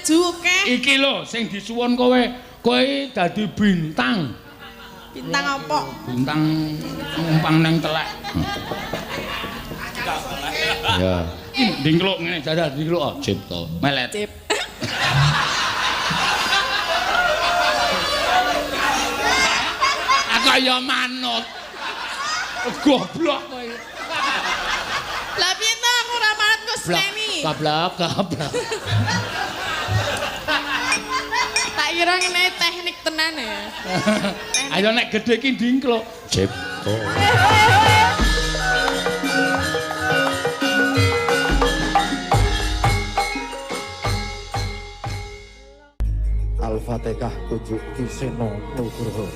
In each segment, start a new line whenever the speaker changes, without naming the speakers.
maju akeh.
Iki lho sing disuwun kowe, kowe dadi bintang.
Bintang apa?
Bintang numpang nang telek. Ya. Dingkluk ngene dadah dingkluk cipta. Melet.
Cip.
Aku ya manut. Goblok kowe.
Lah piye to aku ora manut kok seneni.
Goblok, goblok.
Tak kira ngene teknik tenan ya.
Ayo nek gedhe iki dingkluk. Cipta.
Al-Fatihah kunjuk Ki Seno Nugroho.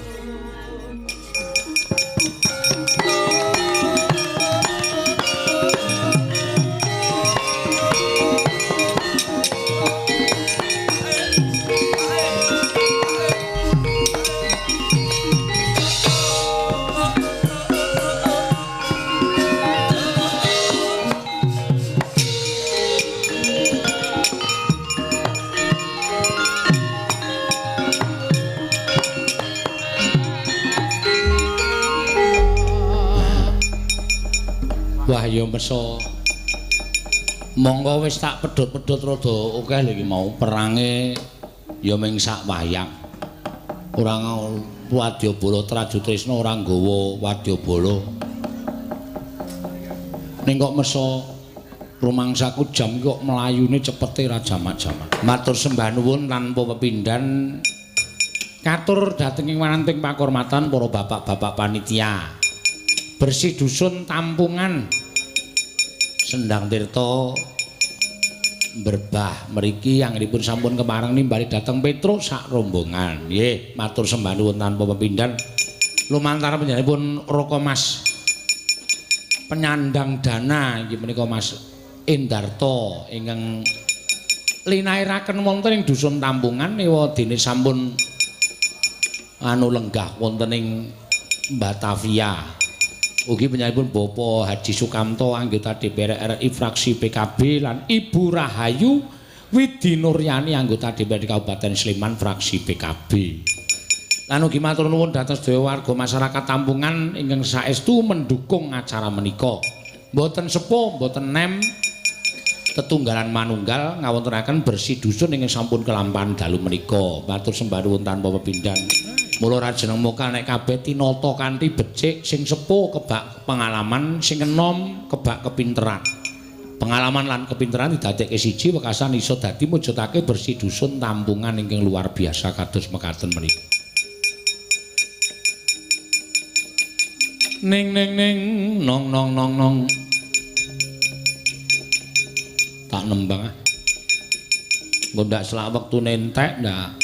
Wah ya meso. Monggo wis tak pedhot-pedhot rada akeh lho iki mau perange ya ming sak wayang. Ora wadyabala Trajutrisna ora nggawa wadyabala. Ning kok meso rumangsaku jam kok mlayune cepete ra jamak-jamak. Matur sembah nuwun tanpa pepindhan katur dhateng ing wananting pakurmatan para bapak-bapak panitia. Bersih dusun Tampungan Sendang Tirta Berbah mriki anggenipun sampun kepareng nimbali dhateng Petruk sak rombongan. Nggih, matur sembah nuwun tanpa pepindhan lumantar panjenenganipun Raka Mas penyandang dana inggih menika Mas Indarto ingkang linairaken wonten ing dusun Tampungan ewa dene sampun anu lenggah wonten ing Batavia. Ugi panjenenganipun Bapak Haji Sukamto anggota DPR RI fraksi PKB lan Ibu Rahayu Widi Nuryani anggota DPRD Kabupaten Sleman fraksi PKB. Lan ugi matur nuwun dhateng sedaya warga masyarakat Tampungan ingkang saestu mendukung acara menika. Mboten sepuh, mboten nem, tetunggalan manunggal ngawontenaken bersih dusun ingkang sampun kelampahan dalu menika. Matur sembah nuwun tanpa pepindhan. Mula ra jeneng muka nek kabeh tinata kanthi becik, sing sepuh kebak pengalaman, sing enom kebak kepinteran. Pengalaman lan kepinteran didadekke siji wekasan iso dadi mujudake bersih dusun Tampungan ingkang luar biasa kados mekaten menika. Ning ning ning nong nong nong nong. Tak nembang ah. Engko ndak selak wektune entek ndak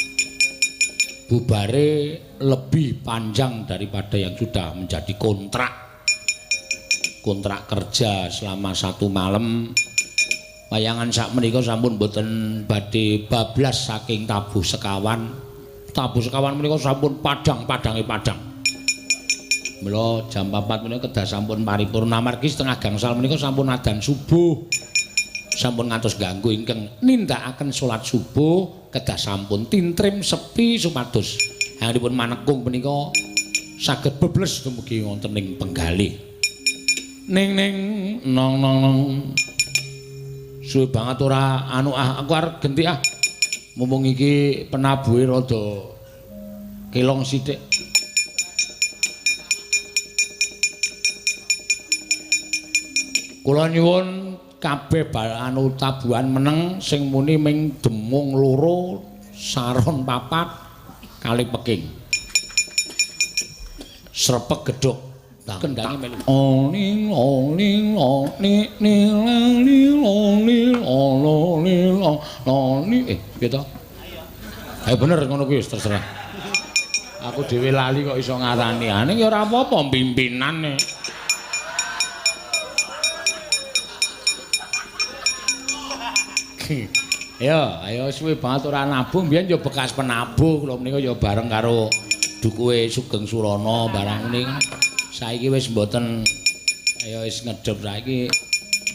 bubare lebih panjang daripada yang sudah menjadi kontrak. Kontrak kerja selama satu malam. Wayangan sak menika sampun mboten badhe bablas saking tabuh sekawan. Tabuh sekawan menika sampun padang-padange padang. Mila jam 4 menika kedah sampun paripurna margi setengah gangsal menika sampun adzan subuh. Sampun ngantos ganggu ingkang nindakaken salat subuh kedah sampun tintrim sepi supados anggenipun manekung menika saged bebles dumugi wonten ing penggalih. Ning ning nong nong nong. Suwe banget ora anu ah aku arep genti ah. Mumpung iki penabuhe rada kelong sithik. Kula nyuwun kabeh anu tabuhan meneng sing muni ming demung loro saron papat kali peking. Srepeg gedhog kendhange melu. Oni oni oni ni li oni ono ni oni piye to? Ayo bener ngono kuwi wis terserah. Aku dhewe lali kok iso ngarani. Ane ya ora apa-apa pimpinane. Ayo, ayo suwe banget ora nabuh, mbiyen ya bekas penabuh kula menika ya bareng karo dukuhe Sugeng Surana barang menika. Saiki wis mboten, ayo wis ngedep saiki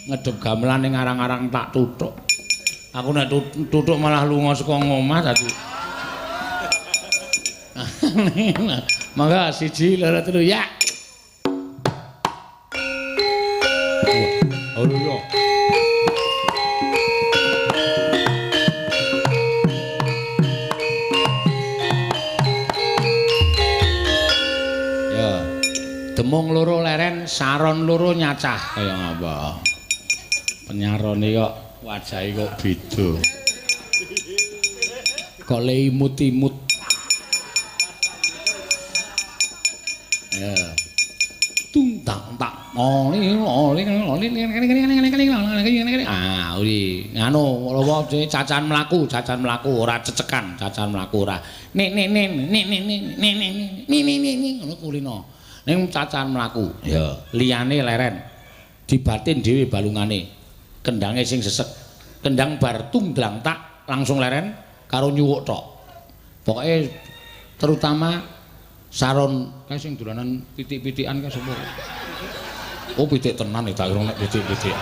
ngedep gamelan ning arang-arang tak tuthuk. Aku nek tutuk malah lunga saka ngomah tadi. Mangga 1 2 3 ya. Oh iya. Ya. Demung loro leren, saron loro nyacah kaya ngapa. Penyarone kok wajahe kok beda. Kok le imut-imut. Ya. Tung tak tak oli oli oli. Ah, uri nganu apa cacan mlaku ora cecekan, cacan mlaku ora. Nek nek nek nek nek nek nek nek nek nek nek ngono kulino. Ning cacan mlaku. Ya, liyane leren. Dibatin dhewe balungane. Kendange sing sesek. Kendang bar tungdlang tak langsung leren karo nyuwuk tok. Pokoke terutama saron kae sing dolanan pitik-pitikan kae sapa? Oh pitik tenan tak kira nek pitik-pitik.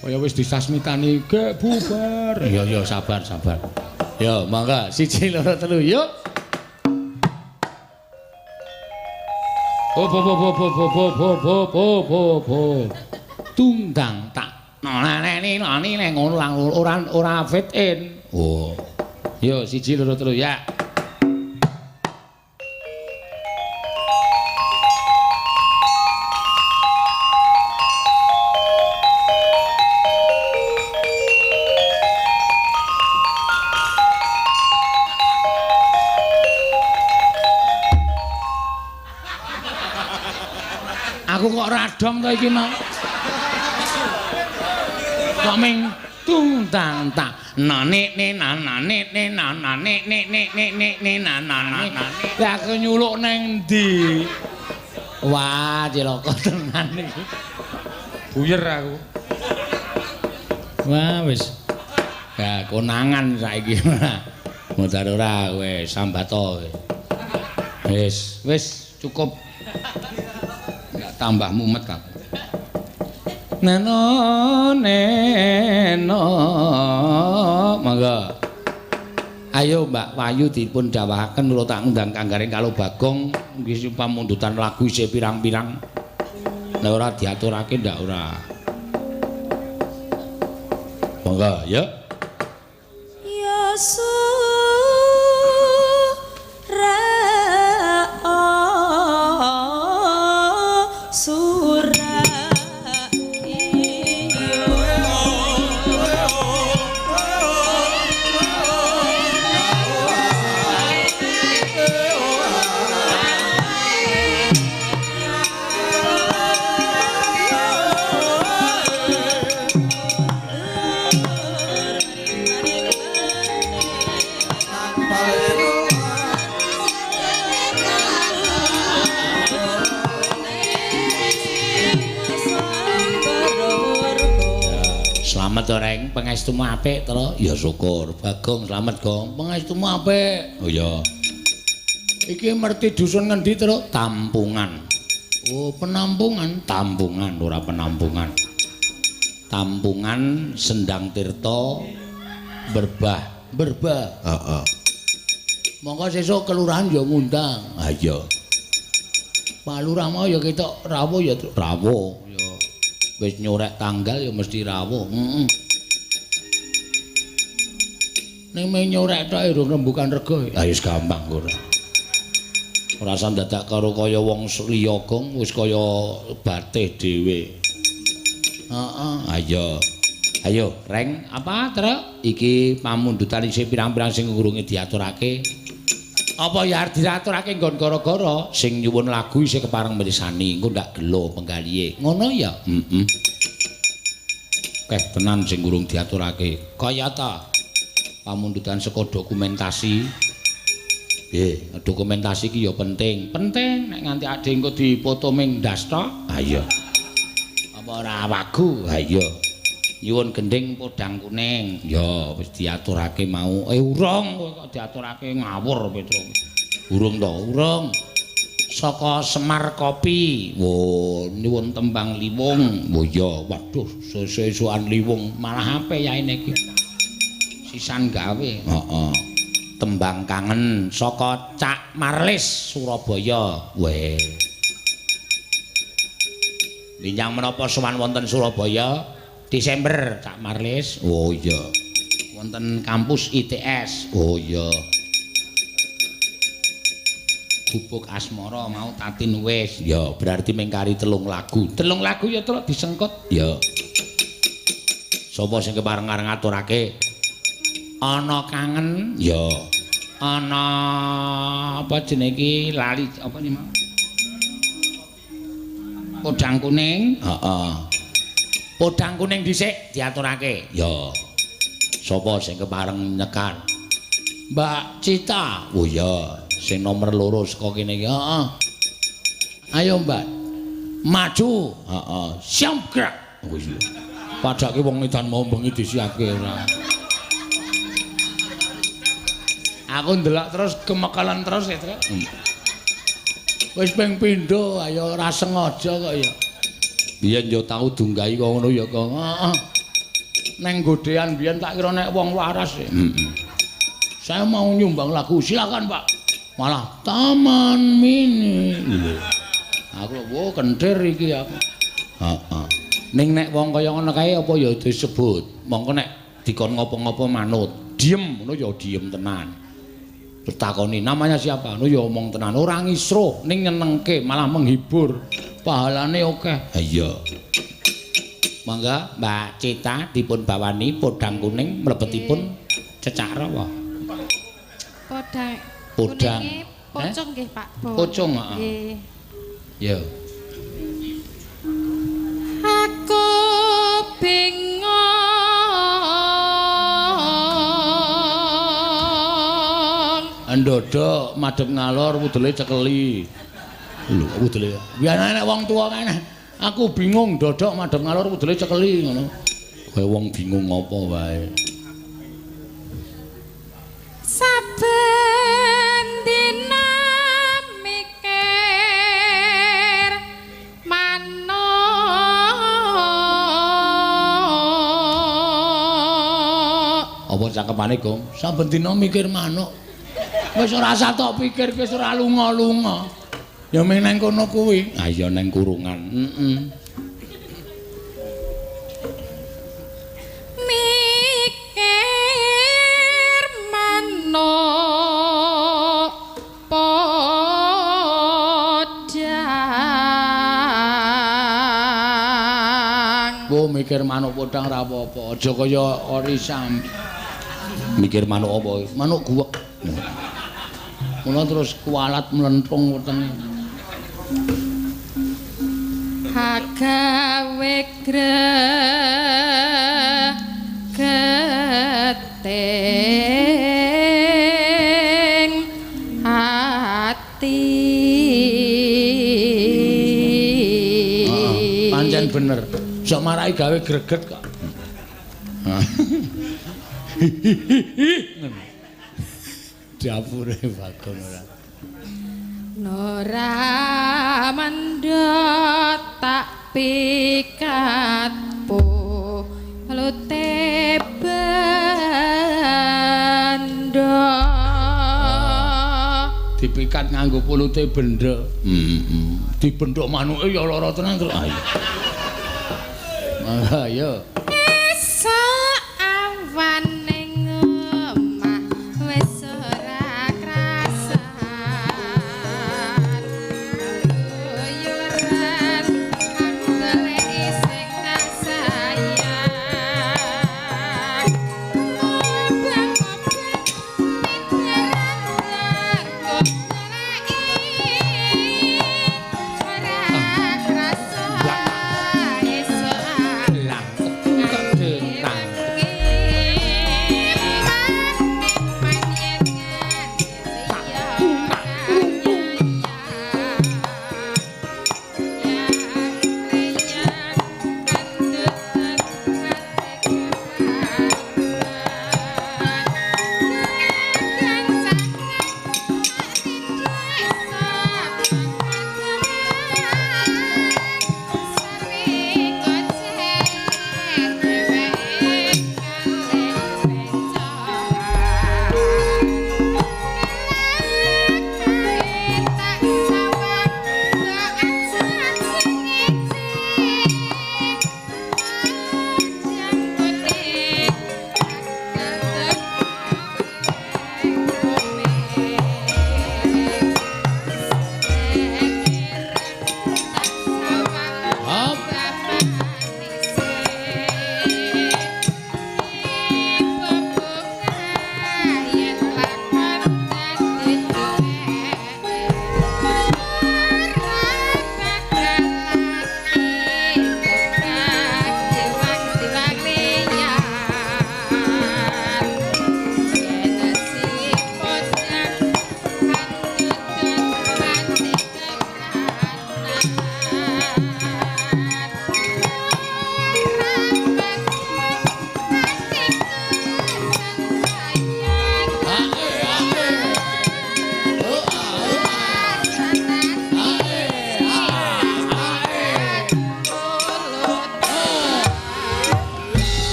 Kaya wis disasmitani gek bubar. Ya ya sabar sabar. Ya mangga 1 2 3 yuk. Bo bo bo bo bo bo bo bo bo bo bo. Tungdang tak nolene nolene ngono ora ora fit in. Oh. Yo 1 2 3 ya. Aku kok radong to iki mau. Kok ming tung tang tak na ne ne na na ne ne na na ne ne ne ne ne ne na na na. Lah aku nyuluk nang ndi? Wah, cilaka tenan iki.
Buyer aku.
Wah, wis. Ya konangan saiki. Modar ora kowe sambato kowe. Wis, wis cukup. Enggak tambah mumet aku. Neno neno mangga. Ayo Mbak Wayu dipun dawahaken kula tak undang Kang Gareng karo Bagong nggih pamundutan lagu isih pirang-pirang. Nek ora diaturake ndak ora. Mangga ya.
Ya
Slamet to Reng, pangestumu apik to? Ya syukur. Bagong slamet, Gong. Pangestumu apik. Oh iya. Iki merti dusun ngendi to? Tampungan. Oh, penampungan, tampungan ora penampungan. Tampungan Sendang Tirta Berbah, Berbah. Heeh. Monggo sesuk kelurahan ya ngundang. Ha iya. Pak Lurah mau ya ketok rawuh ya rawuh. Ya wis nyorek tanggal ya mesti rawuh. Heeh. Ning meh nyorek tok urung rembukan rega. Ha wis gampang ora. Ora usah dadak karo kaya wong liya Gong, wis kaya batih dhewe. Heeh, ayo. Ayo, Reng, apa, Truk? Iki pamundutan isih pirang-pirang sing urunge diaturake. Apa ya arep diaturake nggon gara-gara sing nyuwun lagu isih kepareng mirsani, engko ndak gelo penggalihe. Ngono ya? Heeh. Keh tenan sing urung diaturake. Kaya ta pamundutan saka dokumentasi. Piye? Dokumentasi iki ya penting. Penting nek nganti ade engko dipoto ming ndas tok. Ha iya. Apa ora wagu? Ha iya. Nyuwun gending podang kuning. Ya wis diaturake mau. Urung kowe kok diaturake ngawur Petro. Urung to, urung. Saka Semar Kopi. Wo, nyuwun tembang liwung. Wo iya, waduh, sesuk-esukan liwung malah ape yaene iki. Sisan gawe. Heeh. Tembang kangen saka Cak Marlis Surabaya. Weh. Linjang menapa sowan wonten Surabaya Desember Cak Marlis. Oh iya. Wonten kampus ITS. Oh iya. Gubuk Asmara mau Tatin wis. Ya, berarti mengkari 3 lagu. 3 lagu ya truk disengkut. Ya. Sapa sing kepareng-areng ngaturake? Ana kangen. Ya. Ana apa jenenge iki lali apa nih mau? Podang kuning. Heeh. Podang kuning dhisik diaturake. Ya. Sapa sing kepareng nyekar? Mbak Cita. Oh iya. Sing nomor 2 saka kene iki. Heeh. Ayo Mbak. Maju. Heeh. Siap gerak. Oh iya. Padake wong edan mau bengi disiapke ora. Aku ndelok terus gemekalan terus ya, Trek. Wis ping pindho, ayo ora sengaja kok ya. Biyen yo tau dunggahi kok ngono ya kok. Heeh. Neng godean biyen tak kira nek wong waras. Heeh. Saya mau nyumbang lagu, silakan Pak. Malah Taman Mini. Lho. Aku lho kentir iki aku. Heeh. Ning nek wong kaya ngono kae apa ya disebut? Mongko nek dikon ngopo-ngopo manut, diem ngono ya diem tenan. Ditakoni namanya siapa? Ngono ya omong tenan, ora ngisruh ning nyenengke, malah menghibur. Pahalane akeh. Ha iya. Mangga Mbak Cita dipun bawani podang kuning mlebetipun cecak rawa.
Podang.
Podang.
Pocong nggih, Pak.
Pocong, heeh.
Nggih.
Ya.
Aku bingung.
Ndodok madhep ngalor wudele cekeli. Lho, wudele. Biyen nek wong tuwa kene, aku bingung ndodok madhep ngalor wudele cekeli ngono. Kowe wong bingung apa wae.
Saben dina mikir manuk.
Apa cakepane, Gong? Saben dina mikir manuk. Wis ora usah tok pikir, wis ora lunga-lunga. Ya mung nang kono kuwi. Ha iya nang kurungan. Heeh.
Mikir manuk podang.
Wo mikir manuk podang ra apa-apa, aja kaya orisam. Mikir manuk apa? Manuk guwek. Mula terus kualat mlentung wetenge.
Hagawe gregeting ati.
Pancen bener. Sok marai gawe greget kok. Dapure Bagong ora.
Nora mendot tak pikat pulute bendo.
Dipikat nganggo pulute benda. Heeh. Dibendhok manuke ya lara tenan terus. Ayo. Ayo.
Esuk awan ning omah wis ora krasan. Keluyuran aku goleki sing tak sayang. Mobang-mobang pikiran kok goleki ora krasa esuk.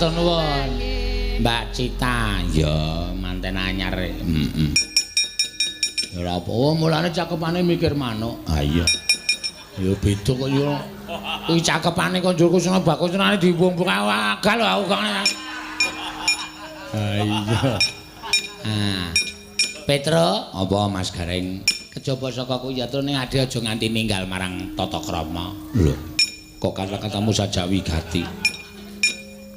Matur nuwun. Mbak Cita, ya manten anyar. Heeh. Ya ora apa, mulane cakepane mikir manuk. Ha iya. Ya beda kok ya. Kuwi cakepane kok njur kusuna bakusnane diwong-wong agal aku kok. Ha iya. Ah. Petro, apa Mas Gareng? Kejaba saka kuwi ya ning ade aja nganti ninggal marang tata krama. Lho. Kok kata-katamu saja wigati.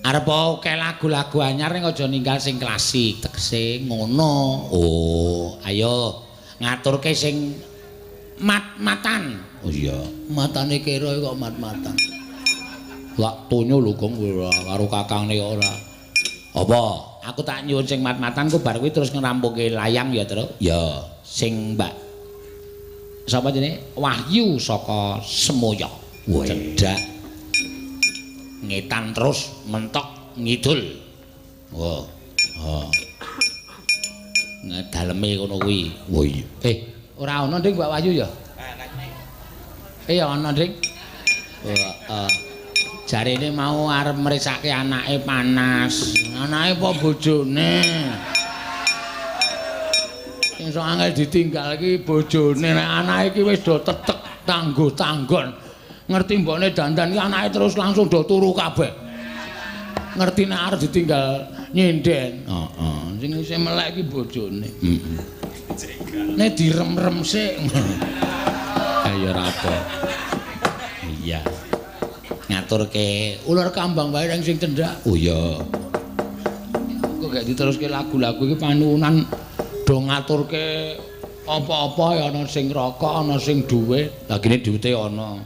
Arep akeh lagu-lagu anyar ning aja ninggal sing klasik, tegese ngono. Oh, ayo ngaturke sing mat-matan. Oh iya, matane kira kok mat-matan. Lak tonyo lho Gong karo kakangne kok ora. Apa? Aku tak nyuwun sing mat-matan ku bar kuwi terus ngrampungke layang ya, Tru. Ya, sing Mbak sapa jenenge? Wahyu saka Semoyo. Cedhak. Ngetan terus mentok ngidul. Oh. Oh. Ngedaleme ngono kuwi. Oh iya. Ora ana Ding Mbak Wahyu ya? Ya ana Ding. Heeh. Jarene mau arep mriksake anake panas. Anake apa bojone? Sing sok angel ditinggal iki bojone, nek anake iki wis do tetek tanggo-tanggon. Ngerti mbokne dandan iki anake terus langsung do turu kabeh. Ngerti nek arep ditinggal nyinden. Heeh. Sing isih melek iki bojone. Heeh. Nek direm-rem sik. Ayo ora apa. Iya. Ngaturke ular kambang wae nang sing cendhak. Oh iya. Kok gak diteruske lagu-lagu iki panuwunan do ngaturke apa-apa ya ana sing rokok, ana sing duwe. Lah gene duwite ana.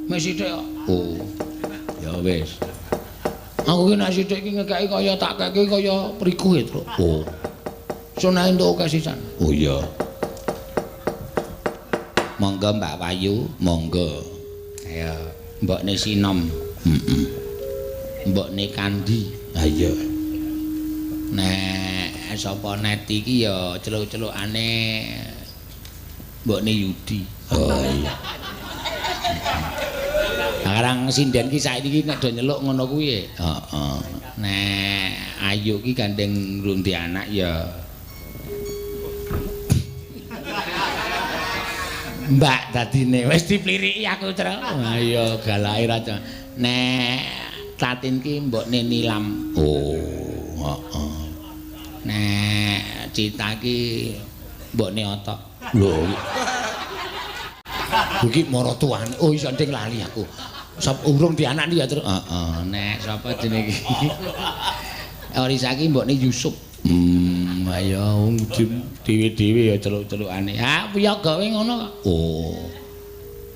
Mek sithik kok. Oh. Ya wis. Aku ki nek sithik iki ngekeki kaya tak keki kaya priku e, Truk. Oh. Sunah entuk akeh sisan. Oh iya. Monggo Mbak Wahyu, monggo. Ayo. Mbokne Sinom. Heeh. Mbokne Kandi. Ha iya. Nek sapa Neti iki ya celuk-celukane mbokne Yudi. Oh iya. Sekarang sinden ki saiki iki nek do nyeluk ngono kuwi. Heeh. Nek Ayu ki gandeng rundi anak ya Mbak dadine wis dipliriki aku, Tru. Ha iya galake ra. Nek Tatin ki mbokne Nilam. Oh, heeh. Nek Cita ki mbokne Otok. Lho. Iki maratuwane. Oh iso nding lali aku. Sop urung dianak ya, Tru. Heeh. Nek sapa jenenge iki? Orisa ki mbokne Yusuf. Ayo wong dhewe-dhewe ya celuk-celukane. Ha piye gawe ngono kok. Oh.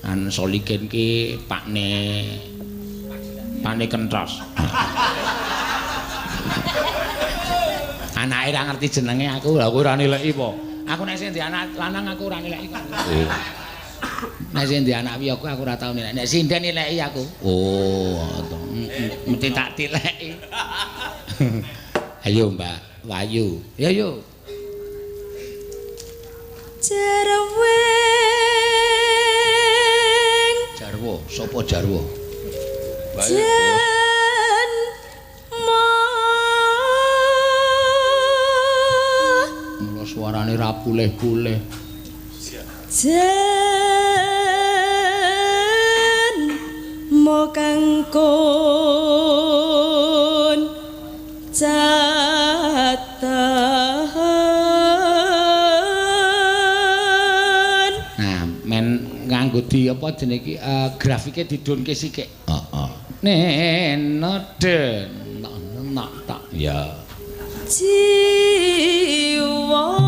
An Solikin ki pakne Kentros. Anake ora ngerti jenenge aku. Lah kowe ora nileki apa? Aku nek sing ndek anak lanang aku ora nileki kok. Oh. Nek sing ndek anak wiyaga aku ora tau nileki. Nek sinden nileki aku. Oh, mesti tak tileki. Ayo Mbak Wahyu. Ya yo.
Jarweng.
Jarwo, sapa jarwo?
Jan ma.
Mula suarane ra pulih-pulih.
Jan mo kangkon catahan.
Nah, men nganggo di apa jenenge iki grafike didunke sithik. Heeh. Neno den nak tak ya.
Jiwa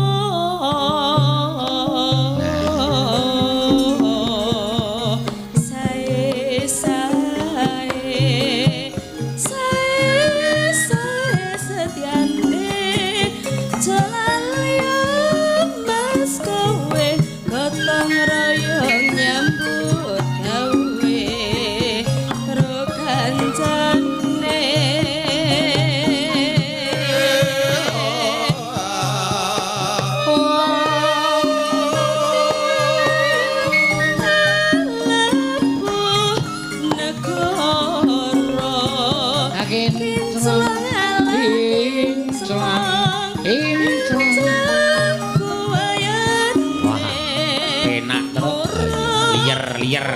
negara.
Wah, enak terus. Liyer-liyer.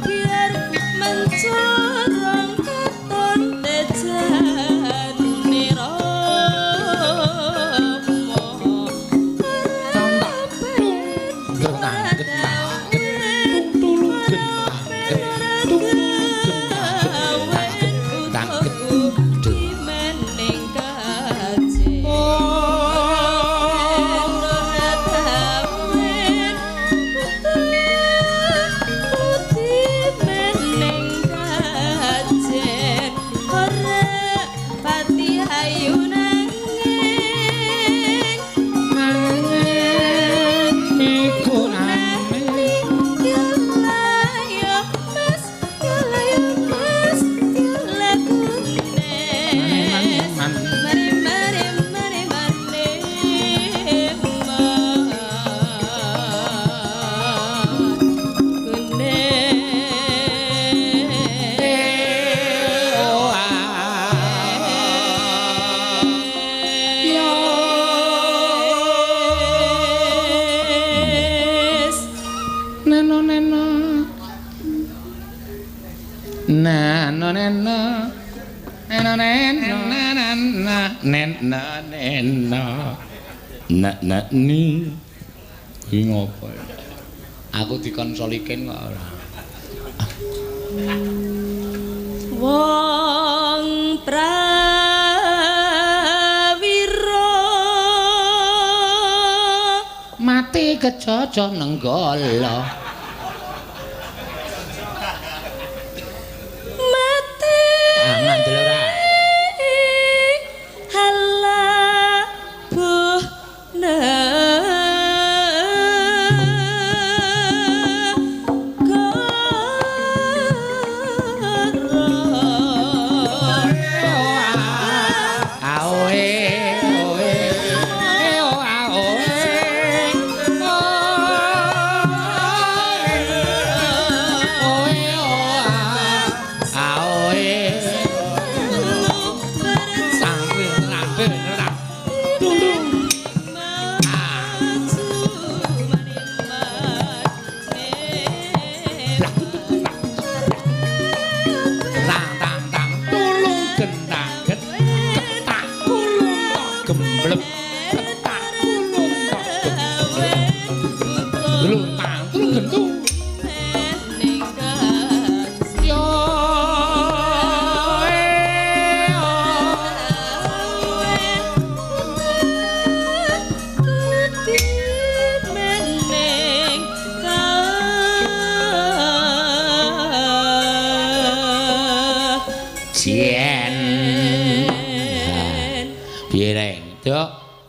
Biar mencorong katon tejane rama.
Neno neno. Nano neno. Neno neno nana neno neno. Na na ni. Kuwi ngopo ya? Aku dikonsolikin kok ora.
Wong prawira
mati kecoco nenggala.
Mati
ngandel ora.
Halabuh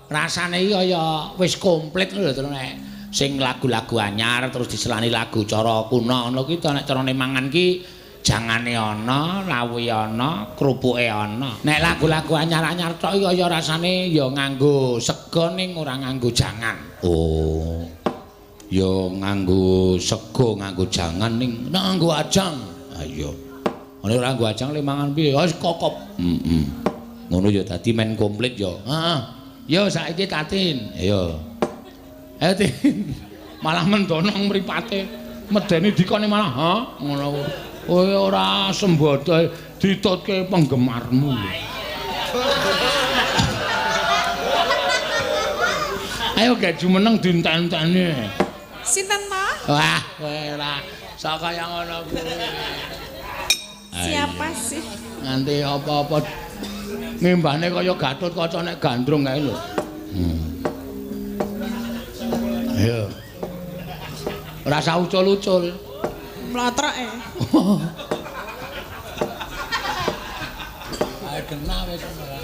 Rasane iki kaya wis komplit ngono lho nek sing lagu-lagu anyar terus diselani lagu cara kuno ngono ki nek carane mangan ki jangane ana, lawuhe ana, krupuke ana. Nek lagu-lagu anyar-anyar tok iki kaya rasane ya nganggo sega ning ora nganggo jangan. Oh. Ya nganggo sega, nganggo jangan ning nganggo ajang. Ha iya. Nek ora nganggo ajang le mangan piye? Wis kokop. Heeh. Ngono ya dadi men komplit ya. Heeh. Yo saiki Tatin. Ayo. Ayo Tin. Malah mendonong mripate. Medeni dikone malah, ha? Ngono. Kowe ora sembodo ditutke penggemarmu. Ayo gak jumeneng dinten-enteni.
Sinten ta?
Wah, kowe ora sok kaya ngono kuwi.
Siapa sih?
Nganti apa-apa ngimbane kaya Gatotkaca nek gandrung kae lho. Ayo. Ora usah ucul-ucul.
Mlotrok e.
Ayo kena wis ora.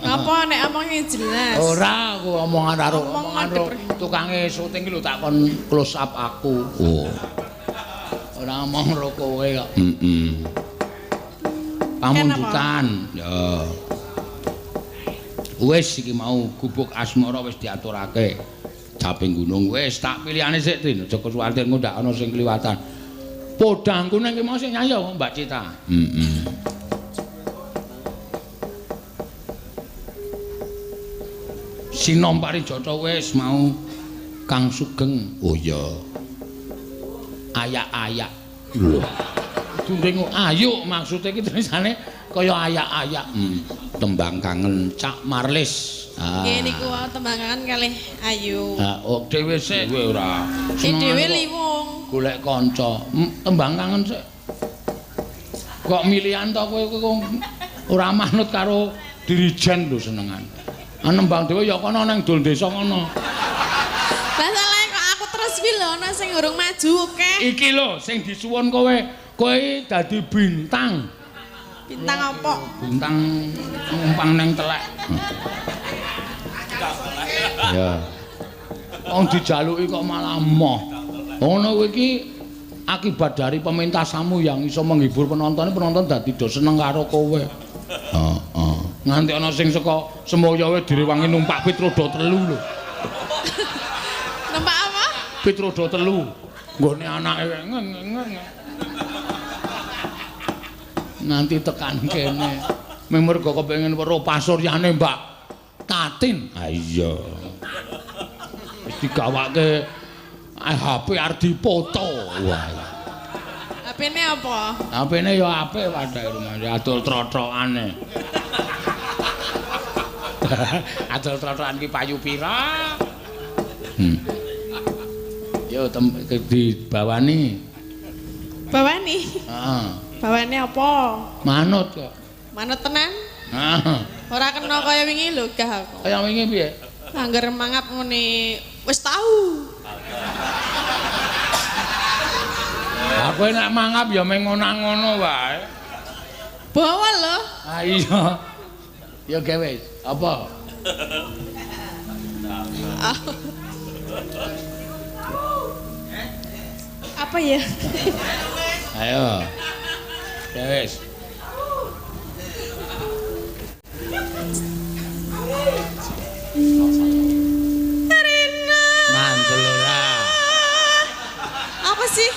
Apa nek omonge jelas?
Ora, aku omongan karo omongan tukange syuting ki lho tak kon close up aku. Oh. Ora omong karo kowe kok. Heeh. Pamundutan. Ya. Wis iki mau gubuk asmara wis diaturake. Caping gunung wis tak pilihane sik Tin, aja kuwatir engko ndak ana sing kliwatan. Podang kuning ki mau sing nyanyi Mbak Cita. Heeh. Sinom Parijata wis mau Kang Sugeng. Oh iya. Ayak-ayak. Lho. Dunding ayo maksude iki tulisane kaya ayak-ayak. Tembang kangen Cak Marlis.
Nggih niku wau tembang kangen kalih Ayu.
Ha, oh dhewe sik kowe ora.
Dhewe liwung.
Golek kanca. Tembang kangen sik. Kok milihan to kowe kok ora manut karo dirijen lho senengan. Nembang dhewe ya kono nang dul desa ngono.
Masalahe kok aku terus kuwi lho ana sing urung maju akeh.
Iki lho sing disuwun kowe, kowe dadi bintang.
Bintang apa?
Bintang numpang nang telek. Ya. Wong dijaluki kok malah emoh. Ngono kuwi iki akibat dari pementasanmu yang iso menghibur penonton, penonton dadi do seneng karo kowe. Heeh. Nganti ana sing saka Semoyo wae direwangi numpak pit roda telu lho.
Numpak apa?
Pit roda telu. Nggone anake nganti tekan kene. Mung mergo kepengin weruh pasuryane Mbak Tatin. Ha iya. Wis digawake HP arep dipoto. Wah.
HP-ne apa?
HP-ne ya apik padha rumah adol trothokane. Adol trotokan ki payu pira? Yo dibawani.
Bawani?
Heeh.
Bawane apa?
Manut kok.
Manut tenan?
Heeh.
Ora kena kaya wingi lho gah aku.
Kaya wingi piye?
Angger mangap ngene wis tau.
Aku nek mangap ya meng ngono-ngono wae.
Bawa lho.
Ah iya. Ya gawe apa?
Apa ya?
Ayo. Wes.
Rina.
Mantul ora.
Apa sih?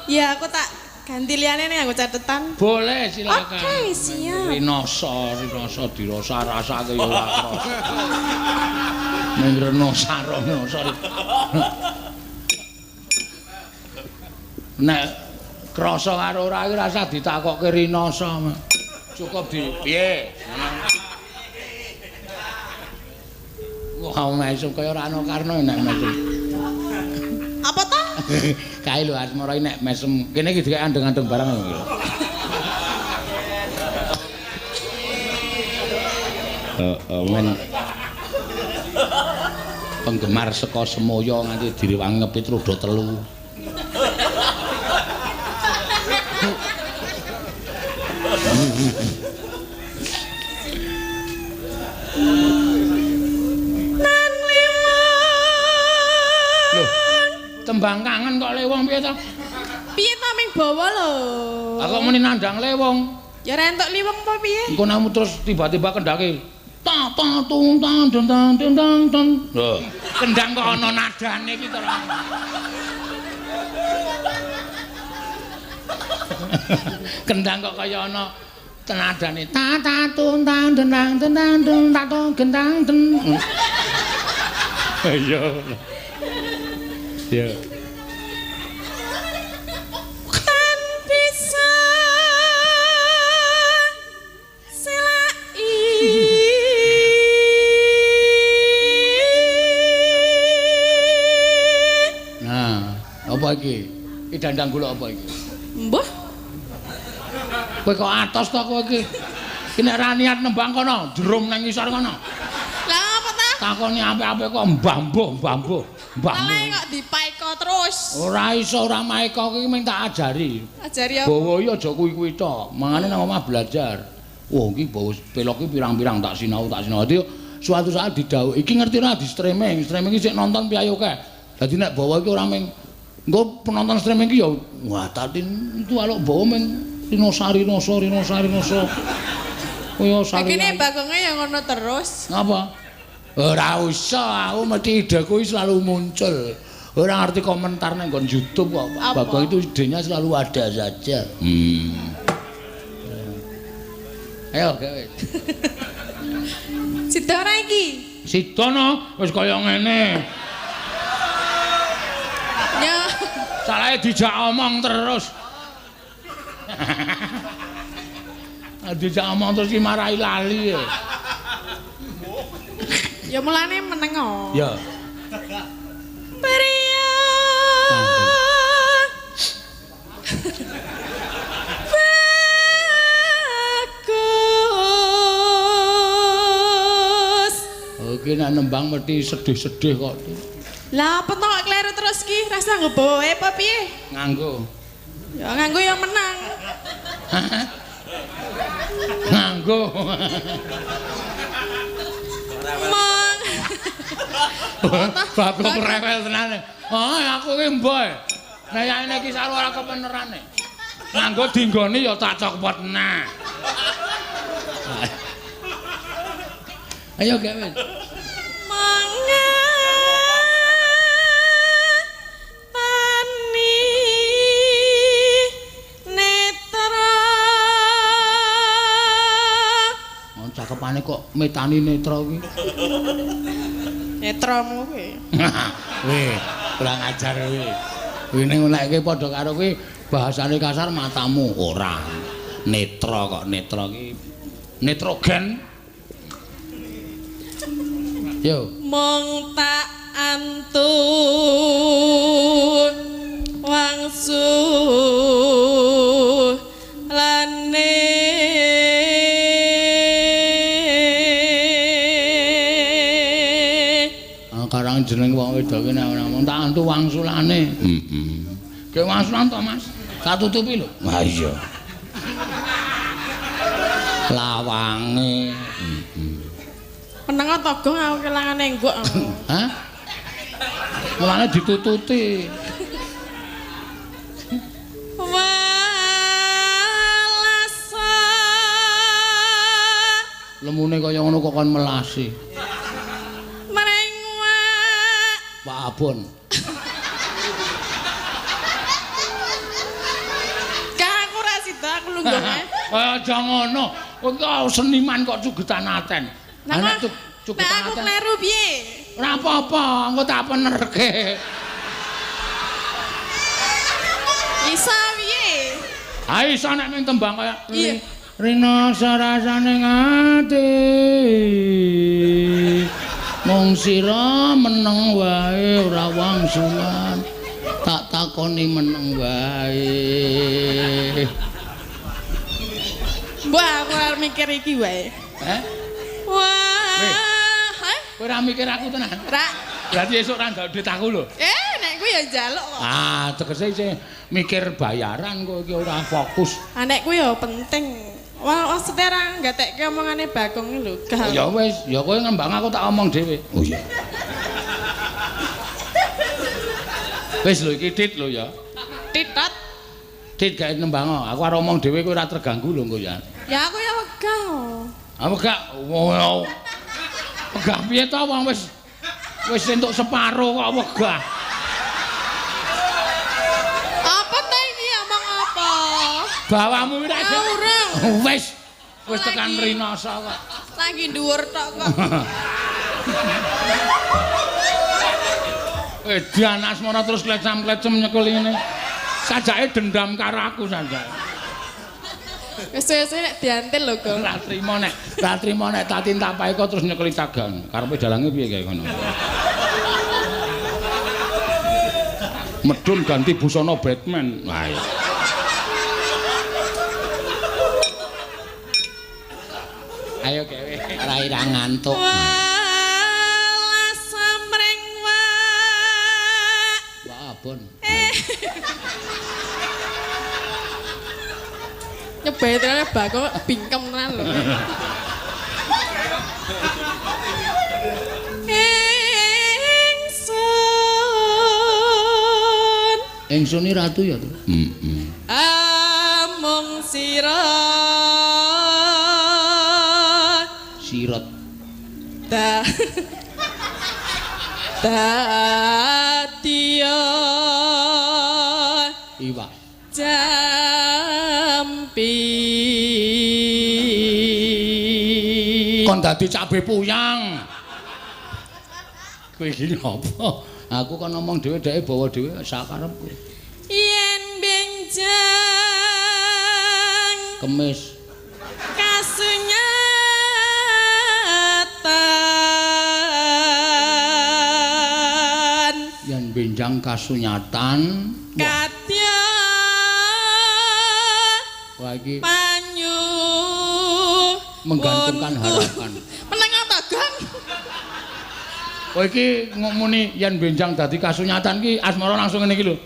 Ya aku tak ganti liyane nih aku catetan.
Boleh silakan.
Oke, siap.
Rinoso, rinoso dirasa rasake ya ora krasa. Ning renosa renosa. Nek krasa karo ora iki rasah ditakokke rinoso. Cukup di piye? Wah, mesum kaya ora ana karno nek mesum.
Apa ta?
Kae lho Asmara nek mesem. Kene iki dikek andeng-andeng barang lho. Heeh, men. Penggemar saka Semoyo nganti direwangi ngepit roda telu.
Nan liwong.
Loh, tembang kangen kok lewong piye to?
Piye to ming bawa lho.
Lah kok muni nandang lewong?
Ya ora entuk liwong apa piye?
Engko namu terus tiba-tiba kendake ta ta tung tang deng tang deng tang teng. Lho, kendang kok ana nadane iki to. Kendang kok kaya ana tenadane ta ta tung tang deng tang deng tang deng ta tung gendang deng. Iya. Ya.
Tan bisa selai.
Nah, apa iki? Iki dandang gula apa iki?
Mbah.
Kowe kok atos to kowe iki? Iki nek ra niat nembang kono, drum nang ngisor kono.
Lah apa ta?
Takoni apik-apik kok mbah-mbuh, mbah-mbuh, mbah-mbuh.
Malah kok dipaeka terus.
Ora iso ora maeka iki mung tak ajari.
Ajari apa?
Bawa iki aja kuwi-kuwi tok. Mangane nang omah belajar. Wah, iki bawa pelok iki pirang-pirang tak sinau, tak sinau. Dadi suatu saat didhawuhi, iki ngerti ora di streaming, streaming iki sik nonton piye akeh. Dadi nek bawa iki ora mung engko penonton streaming iki ya wah Tatin itu aluk bawa mung rinosa rinosa rinosa rinosa. Kaya sari.
Iki bagonge ya ngono terus.
Ngapa? Ora usah, aku mesti ideku selalu muncul. Ora ngerti komentar nang nggon YouTube kok. Bagong itu idenya selalu ada saja. Ayo gawe.
Sida ora iki?
Sida no, wis kaya ngene.
Ya.
Salahe dijak omong terus. Dijak omong terus iki marai lali.
Ya mulane meneng kok.
Ya.
Priya. Bagus.
Oke nek nembang mesti sedih-sedih kok.
Lah apa to kok kleru terus ki? Rasa nggo bawa apa piye?
Nganggo.
Ya nganggo ya menang.
Nganggo.
Mong.
Bapak rewel tenan. Oh, aku ki mboy. Nek yane iki saru ora kepenerane. Nganggo dinggoni ya tak copot nah. Ayo gawe.
Mangga tani netra.
Oh, cakepane kok metani netra kuwi.
Netramu kuwi.
Weh, kurang ajar kuwi. Kuwi ning nek padha karo kuwi bahasane kasar matamu ora. Netra kok netra ki nitrogen. Yo.
Mong tak antun wangsu lane.
Karang jeneng wong wedok ki nek ora mong tak antu wangsulane. Heeh. Ge wangsulan to, Mas? Tak tutupi lho. Ha iya. Lawange. Heeh.
Meneng to gong aku kelangane enggok aku.
Hah? Mulane ditututi.
Walasa.
Lemune kaya ngono kok kon melasi.
Mreng wak.
Pak Abon.
Kang aku ora sida aku lungguh ae.
Aja ngono. Kowe seniman kok cugetan aten.
Lah
nek cugetan
aku kleru piye?
Ora apa-apa, engko tak penerke.
Isa piye?
Ha iso nek ming tembang kaya
iya.
Rina sarasane ati. Mung sira meneng wae ora wangsulan. Tak takoni meneng wae.
Mbah aku ora mikir iki wae.
Heh?
Wah.
Kowe ora mikir aku tenan?
Ora.
Berarti esuk ora njaluk duit aku lho.
Nek kuwi ya njaluk kok.
Ah, tegese isih mikir bayaran kowe iki ora fokus.
Ah nek kuwi ya penting. Wah, maksudnya ora nggatekke omongane Bagong lho.
Ya wis, ya kowe ngembang aku tak omong dhewe. Oh iya. Wis lho iki Dit lho ya.
Titot.
Dit gawe nembang, aku arep omong dhewe kowe ora terganggu lho engko ya.
Ya aku ya wegah.
Ah wegah. Wegah piye to wong wis wis entuk separo kok wegah.
Apa ta iki omong apa?
Bawamu ora
urung.
Wis wis tekan rinasa kok.
Lagi dhuwur tok kok.
Edan asmara terus klecam-klecem nyekel ngene. Sajake dendam karo aku sajake.
Wis suwe-suwe nek diantil lho, Gong.
Ora trimo nek, ora trimo nek tatin tapahe kok terus nyekeli cagang. Karepe dalange piye kae ngono. Medun ganti busana Batman. Wah. Iya. Ayo gawe rai ra ngantuk.
Walah samreng wak.
Wah, abon.
Nyebai tenan Bagong bingkem tenan lho. Ingsun.
Ingsun iki ratu ya, Tru? Heeh.
Amung sira
sirot.
Ta. Dadiya
iwak
jampi.
Kon dadi cabe puyang. Kowe iki ngopo? Aku kon ngomong dhewe dheke bawa dhewe sakarepku.
Yen benjang
kemis
kasunyatan
yen benjang kasunyatan
kadya
wah iki
panyu
menggantungkan harapan.
Meneng ta, Gang?
Kowe iki ngomuni yen benjang dadi kasunyatan ki asmara langsung ngene iki lho.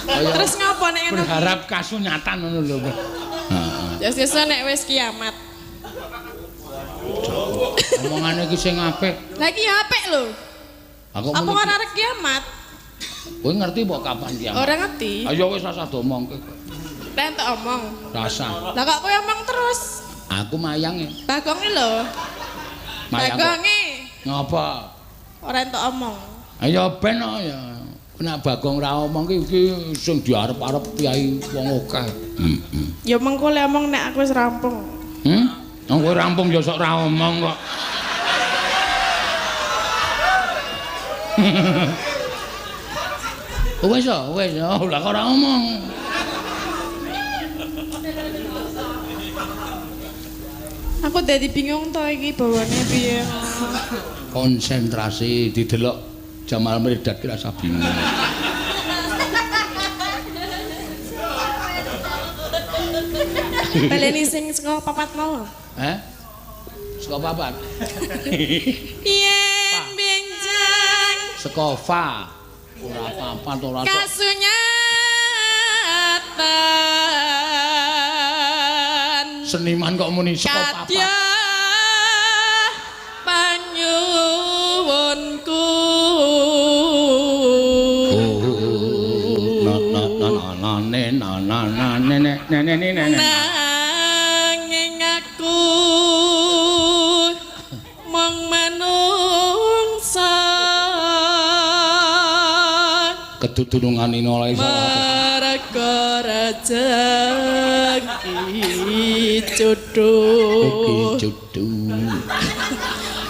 Terus ngapa nek ngono?
Berharap kasunyatan ngono lho. Heeh.
Ya sesuk nek wis kiamat.
Omongane iki sing apik.
Lah iki ya apik lho.
Aku
apa ora arep kiamat?
Kowe ngerti mbok kapan kiamat?
Ora ngerti.
Ayo wis rasah diomongke.
Lah entuk omong.
Rasah.
Lah kok kowe omong terus?
Aku mayange.
Bagonge lho.
Mayang.
Bagonge.
Ngapa?
Ora entuk omong.
Ayo ben ya. Nek Bagong ra omong ki iki sing diarep-arep piyai wong akeh. Heeh.
Ya mengko le omong nek aku wis rampung.
Wong kowe rampung ya sok ra omong kok. Wis ya, wis. Lah kok ora omong.
Aku dadi bingung to iki bawane piye.
Konsentrasi didelok Jamal Mirdad ki rasa bingung.
Baleni sing saka papat mau.
Heh? Saka papat.
Yen benjang
saka fa. Ora papat ora sok.
Kasunyatan.
Seniman kok muni saka papat.
Kadya panyuwunku.
Oh, na na na na ne na na na ne ne ne ne ne ne.
Nanging aku mung manungsa.
Kedudungan ina lae salah.
Merga rejeki jodoh.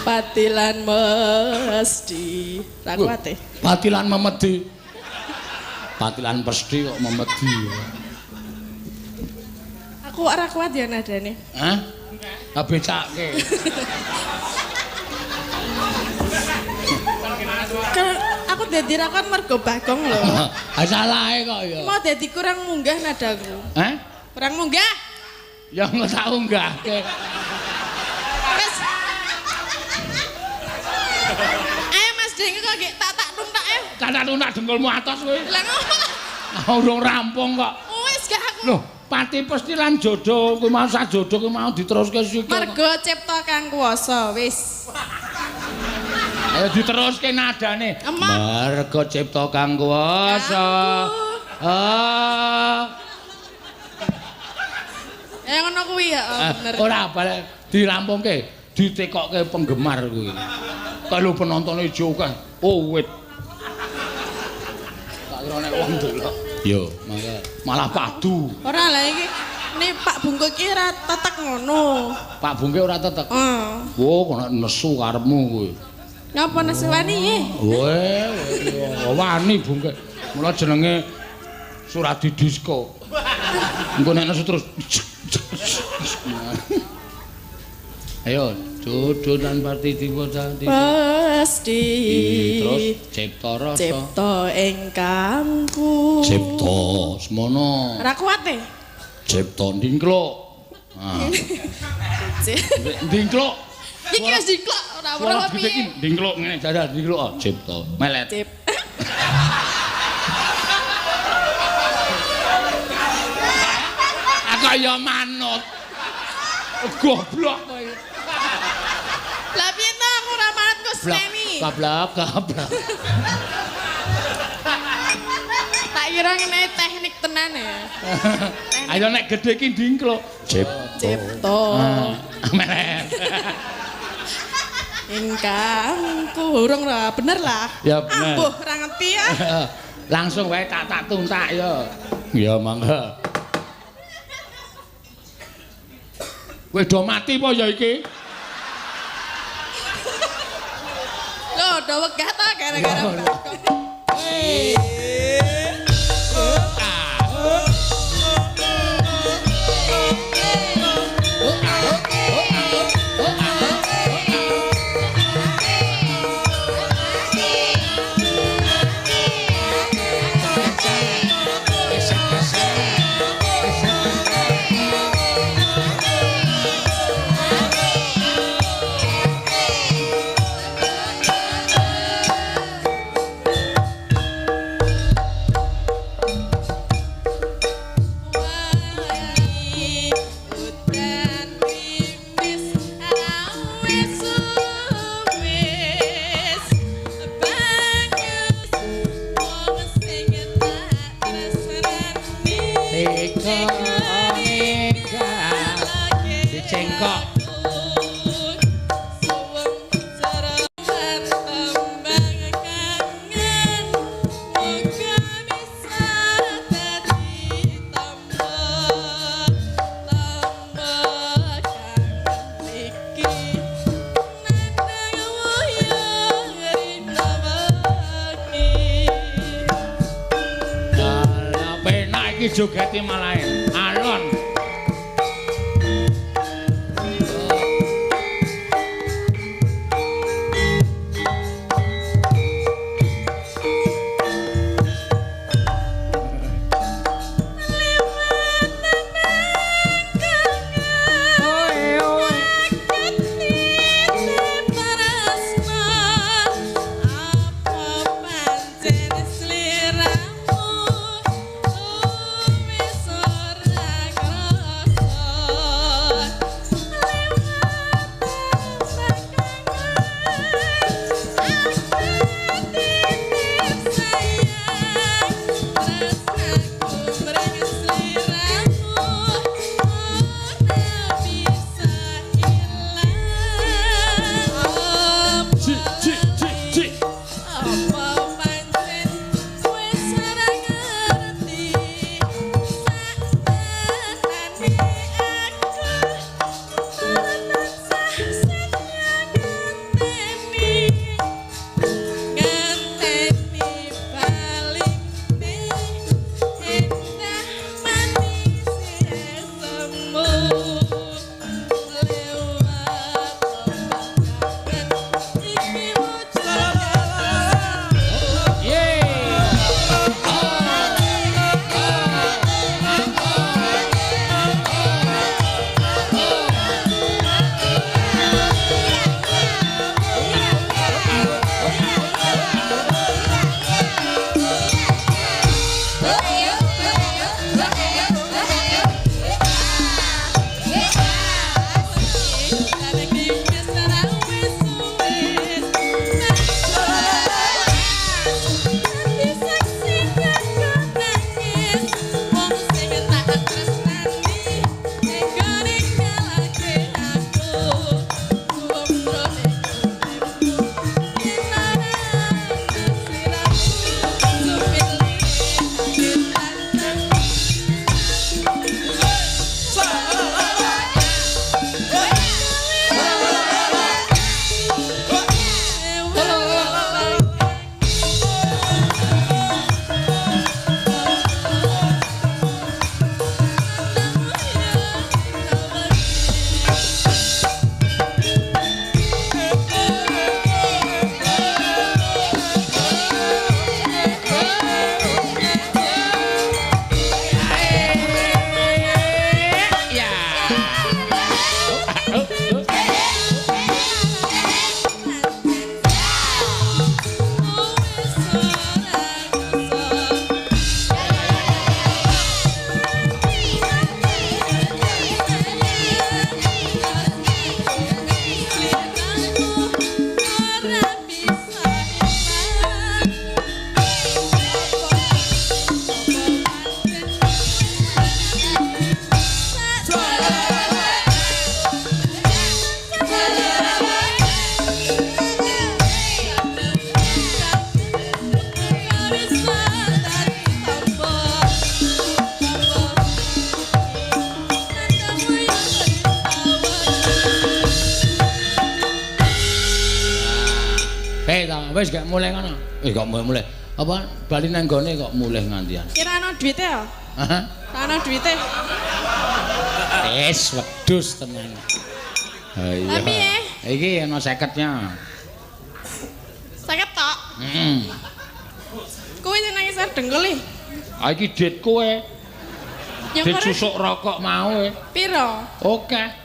Patilan mesti. Ra kuat e.
Patilan memedi. Patilan pesti kok memedi.
Aku ora kuat ya nadane.
Hah? Ha becake.
Aku dadi ra kuat mergo Bagong lho.
Ha salahe kok ya.
Mau dadi kurang munggah nadaku.
Hah?
Kurang munggah?
Ya engko tak unggahke.
Wis. Ayo Mas Deng kok nggih tak tuntak ayo.
Tak tuntak dengkulmu atos kowe.
Lah ngopo?
Urung rampung kok.
Wis gak aku.
Loh, pati pesti lan jodoh kuwi mau sak jodoh kuwi mau diteruske sikil.
Mergo cipta kang kuwasa wis.
Ayo diteruske nadane. Mergo cipta kang kuwasa. Ah.
Ya ngono kuwi ya, bener.
Ora balik dirampungke, ditekokke penggemar kuwi. Kalau penontone ijo akeh, oh wit. Tak kira nek wong delok. Yo, mangga. Malah padu.
Ora lah iki. Nek Pak Bungkuk iki ora tetek ngono.
Pak Bungkuk ora tetek.
Heeh.
Wo, kok nesu karepmu kowe.
Ngapa nesu wani nggih?
Weh, wani Bungkuk. Mula jenenge Suradi Disko. Engko nek nesu terus. Ayo, jodoh lan pati diwujudake.
Pasti.
Terus cipta rasa.
Cipta ingkangku.
Cipta semono.
Ora kuat e.
Cipta ndingkluk. Ah. Ndingkluk.
Iki wis ndingkluk ora ora piye.
Ndingkluk ngene jajal ndingkluk cipta. Melet.
Cip.
Aku ya manut. Goblok kowe.
Lah piye to aku ora manut kok seneni.
Goblok, goblok.
Tak kira ngene teknik tenan ya.
Ayo nek gedhe iki ndingkluk.
Cipta.
Melet.
Ingkangku urung lah, bener lah.
Ya bener.
Ambuh ora ngerti ya.
Langsung wae tak tuntak ya. Ya mangga. Kowe do mati apa ya iki?
Lho, do wegah ta gara-gara Bagong. Wangi udan krimis awis suwis banyu wong sing tak tresnani
Dicengkok.
Suweng jeroan tembang kangen muga bisa dadi tamba tamba kangen iki nandang wuyung rina wengi.
Alah penak iki jogete malah alon.
Lewat tembang kangen titip tresna apa pancen sliramu wis ora
Wis gak mulih ngono. Kok mulih. Apa bali nang gone kok mulih ngantian.
Kira ana duwite ya?
Heeh.
Ana duwite.
Wis wedhus tenan. Ha iya.
Lah piye?
Iki ana 50-nya.
50 tok.
Heeh.
Kowe sing nangis arep dengkul iki.
Ah iki dit kowe.
Ya
Dit susuk rokok mau e.
Piro?
Oke.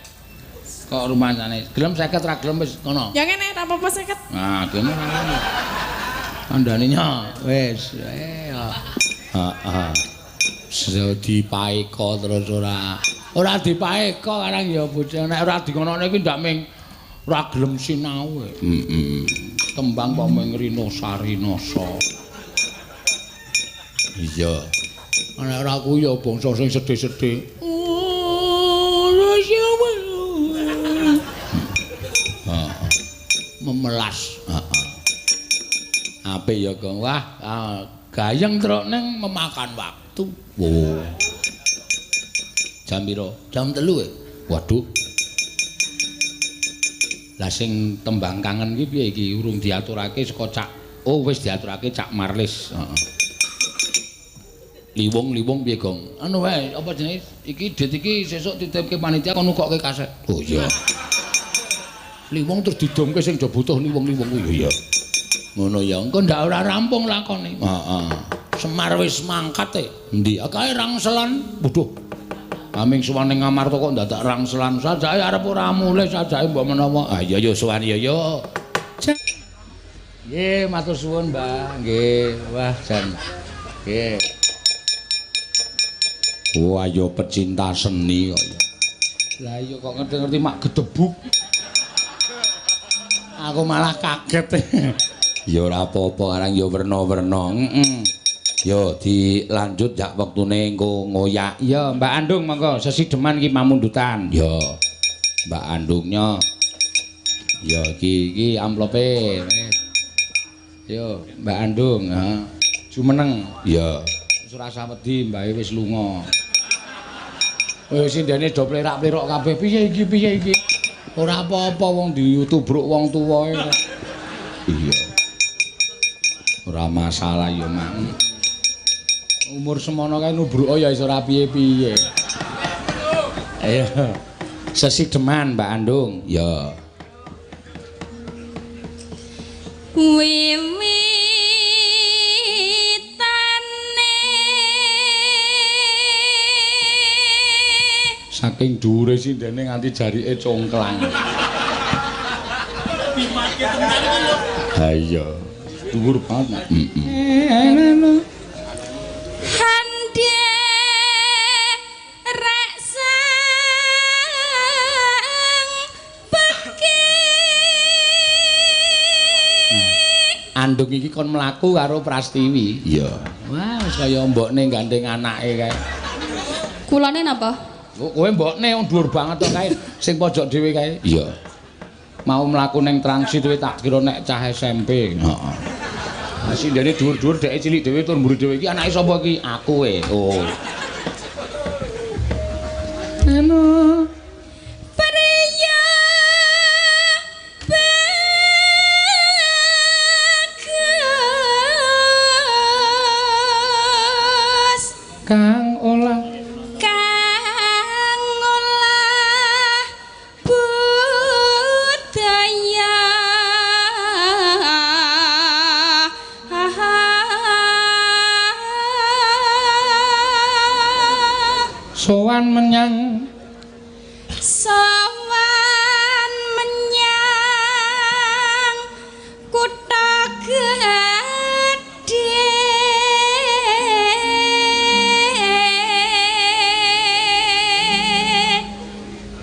Kok rumangsane gelem 50 ra gelem wis kono.
Ya ngene ra apa-apa 50.
Nah, gelem ora ngono. Kandhane nya wis. Heeh. Dipaeka terus ora. Ora dipaeka karang ya bocah nek ora dingonone iki ndak ming ora gelem sinau. Heeh. Tembang kok ming Rino Sarinasa. Iya. Nek ora kuwi ya bangsa sing sedih-sedih. Memelas. Heeh. Apik ya, Gong. Wah, gayeng truk neng memakan waktu. Wo. Jam piro? Jam 3 e. Waduh. Lah sing tembang kangen iki piye iki? Urung diaturake saka Cak. Oh, wis diaturake Cak Marlis. Heeh. Liwung-liwung piye, Gong? Anu wae, apa jenenge? Iki dit iki sesuk titipke panitia kon nukokke kaset. Oh iya. Liwung terus didomke sing do butuh liwung-liwung kuwi. Iya. Ngono ya, engko ndak ora rampung lakone. Heeh. Semar wis mangkat e. Endi? Kae rangselan. Waduh. Aming sowan ning Ngamarta kok ndadak rangselan. Sajake arep ora mulih sajake mbok menawa. Ah iya ya sowan ya ya. Nggih, matur suwun, Mbah. Nggih. Wah, jan. Nggih. Wah, ya pecinta seni kok ya. Lah iya kok ngerti-ngerti mak gedebuk. Aku malah kaget. Ya ora apa-apa, arang ya werna-werna. Heeh. Yo dilanjut jak wektune engko ngoyak. Ya Mbak Andung monggo sesideman iki pamundutan. Ya. Mbak Andungnya. Ya iki iki amplope. Yo Mbak Andung, ha. Jumeneng. Ya. Wis ora usah wedi, mbake wis lunga. Wis sindene do plerak-plerok kabeh. Piye iki piye iki? Ora apa-apa wong diutubruk wong tuwa. Iya. Ora masalah ya, Mak. Umur semono kae nubruka ya iso ora piye-piye. Ayo. Sesideman Mbak Andung. Ya.
Wiwitane
saking dhuwure sindene nganti jarike congklang. Ha iya, dhuwur banget. Heeh.
Handherek sang pekik.
Andung iki kon mlaku karo Prastiwi. Iya. Wah, wis kaya mbokne gandeng anake kae.
Kulane napa?
Kowe mbokne wong dhuwur banget to kae, sing pojok dhewe kae. Iya. Mau mlaku ning transit kowe tak kira nek cah SMP. Heeh. Lah sindene dhuwur-dhuwur dheke cilik dhewe tur mburi dhewe iki anake sapa iki? Aku e. Oh. Eno.
Priya bagus
kang olah
budaya
sowan menyang
kutha gedhe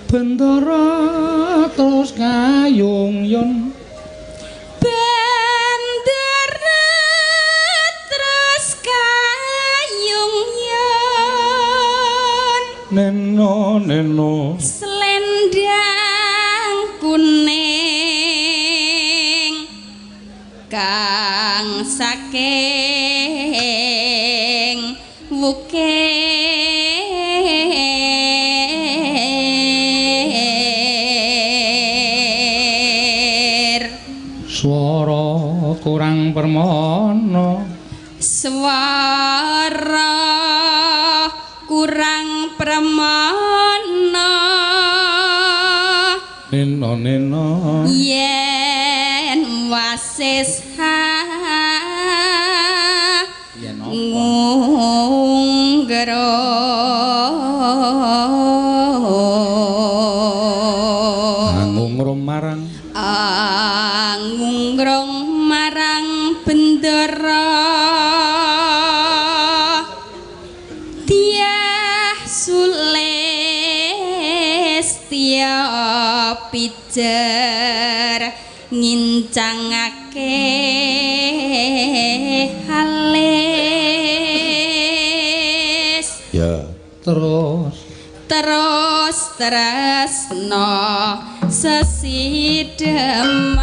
bendara terus kayung yun
bendera terus kayung yun
neno neno
selendang kuning kang saking wukir
swara kurang
Kurang permana.
Swara kurang permana.
Nena nena
yen wasis
yen apa
ngunggro
ngungrung marang
ngungrung marang bendara tiah sulestya pijer ngincangake halis.
Ya terus
terus tresno sesideman.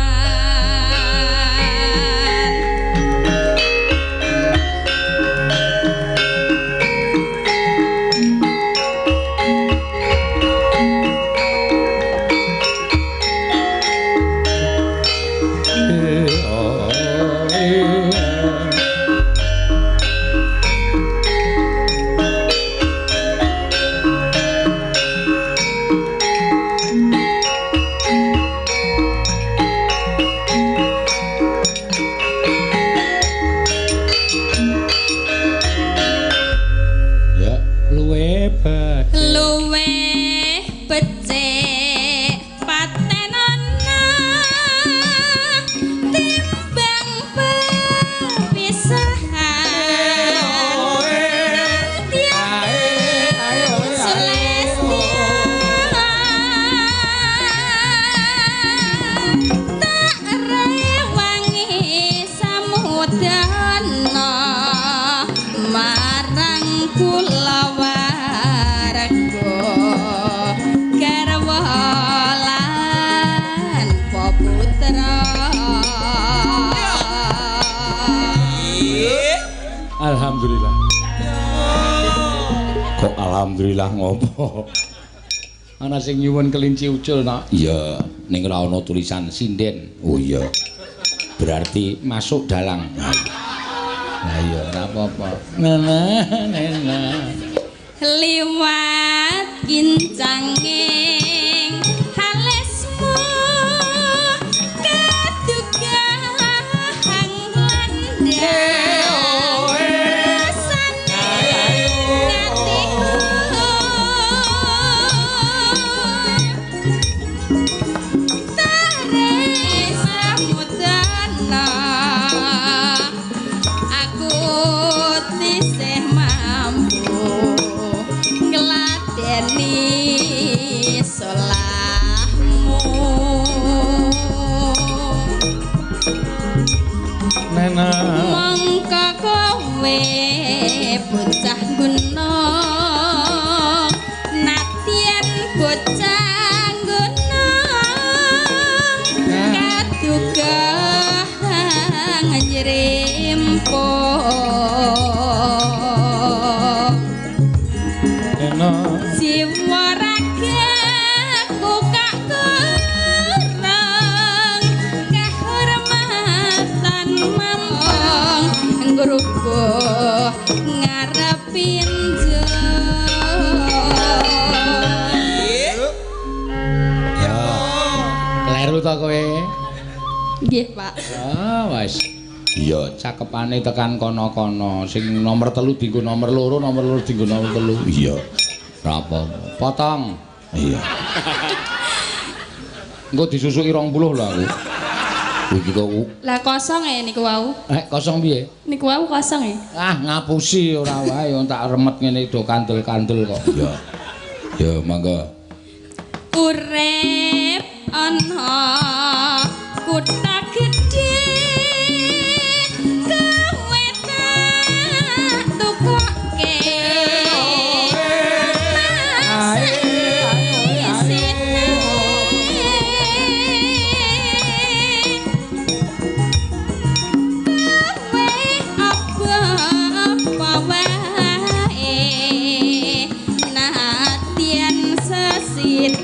Alhamdulillah. Kok alhamdulillah ngopo?
Ana sing nyuwun kelinci ucul, nak.
Iya, ning ora ana tulisan sinden. Oh iya. Berarti masuk dalang. Lah iya, ora apa-apa. Nena, nena.
Liwat kincanging halismu kadugang landang. Mongko kowe bocah gunung, nadyan bocah gunung kaduga nyrimpo. Jiwa ragaku kak kurang kahormatan mampong ngrubuh ngarepin jo.
Ya. Kleru to kowe?
Nggih, Pak.
Ah, wis. Iya, cakepane tekan kono-kono. Sing nomor 3 dienggo nomor 2, nomor 2 dienggo nomor 3. Iya. Ora apa-apa. Potong. Iya. Engko disusuki 20 lho aku. Iki kok.
Lah kosong e niku wau.
Kosong piye?
Niku wau kosong e.
Ah, ngapusi ora wae tak remet ngene do kandel-kandel kok. Iya. Ya, monggo.
Urip ana kutha gedhe kowe tak tukoke.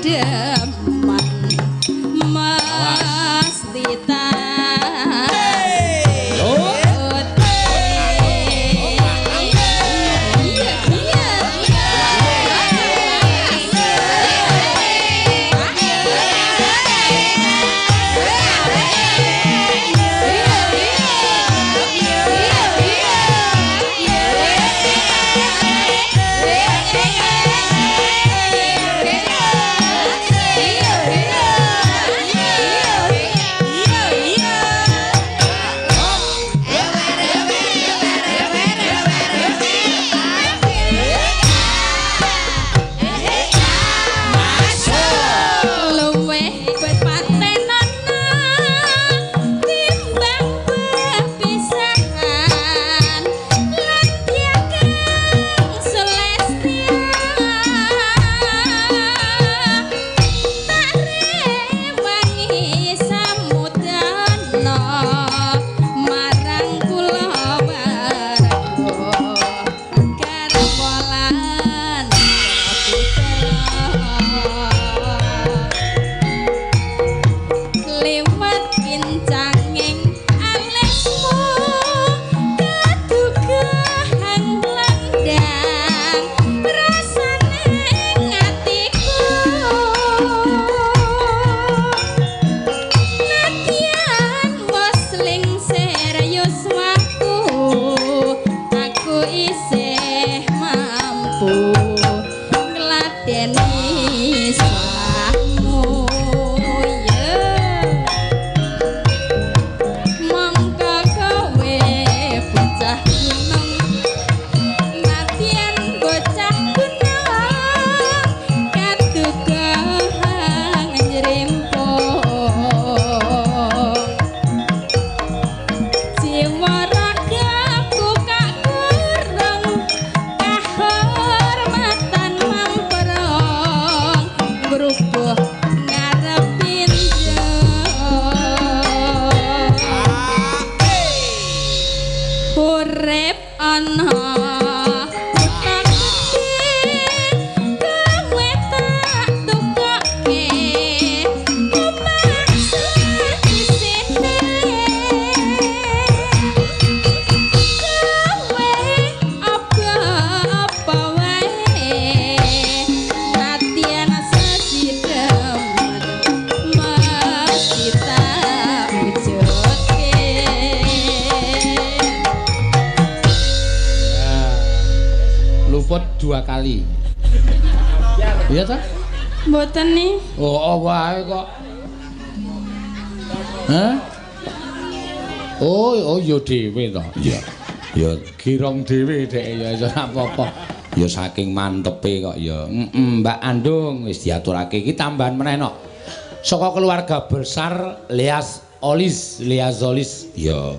Deman mesti ngladeni salahmu ya mongko kowe bocah gunung nadyan bocah gunung kaduga ngrempong jiwa ragaku kak kurang kahormatan mamprong ngrubuh ngarepin urip ana kutha gedhe kowe tak tukoke omah isine kowe apa-apa wae nadyan sesideman mesti tak wujudke.
Luput 2 kali. Iya ta?
Mboten nih.
Oh, wae kok. Hah? Oh, ya dhewe to. Iya. Ya girong dhewe dhek ya iso ora apa-apa. Ya saking mantepe kok ya. Mbak Andung wis diaturake iki tambahan meneh no. Saka keluarga besar Leas Olis, Leas Olis. Ya.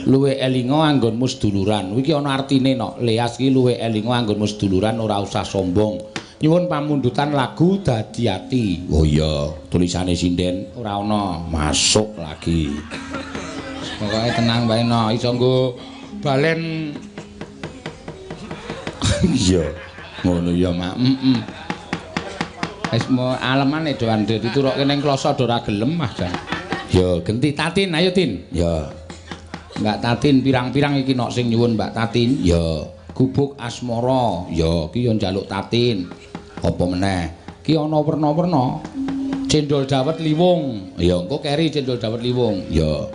Luwe elinga anggonmu seduluran. Kuwi iki ana artine no. Leas iki luwe elinga anggonmu seduluran ora usah sombong. Nyuwun pamundutan lagu Dadi Ati. Oh iya, tulisane sinden ora ana. Masuk lagi. Pokoke tenang wae no, iso nggo balen. Iya. Ngono ya, Mak. Heeh. Wis mo alemane doan diturokke ning kloso do ora gelem Mas. Ya, genti Tatin, ayo Tin. Ya. Mbak Tatin pirang-pirang iki nok sing nyuwun Mbak Tatin. Ya, Gubuk Asmara. Ya, iki yo njaluk Tatin. Apa meneh? Ki ana werna-werna. Cendol dawet liwung. Ya, engko keri cendol dawet liwung. Ya.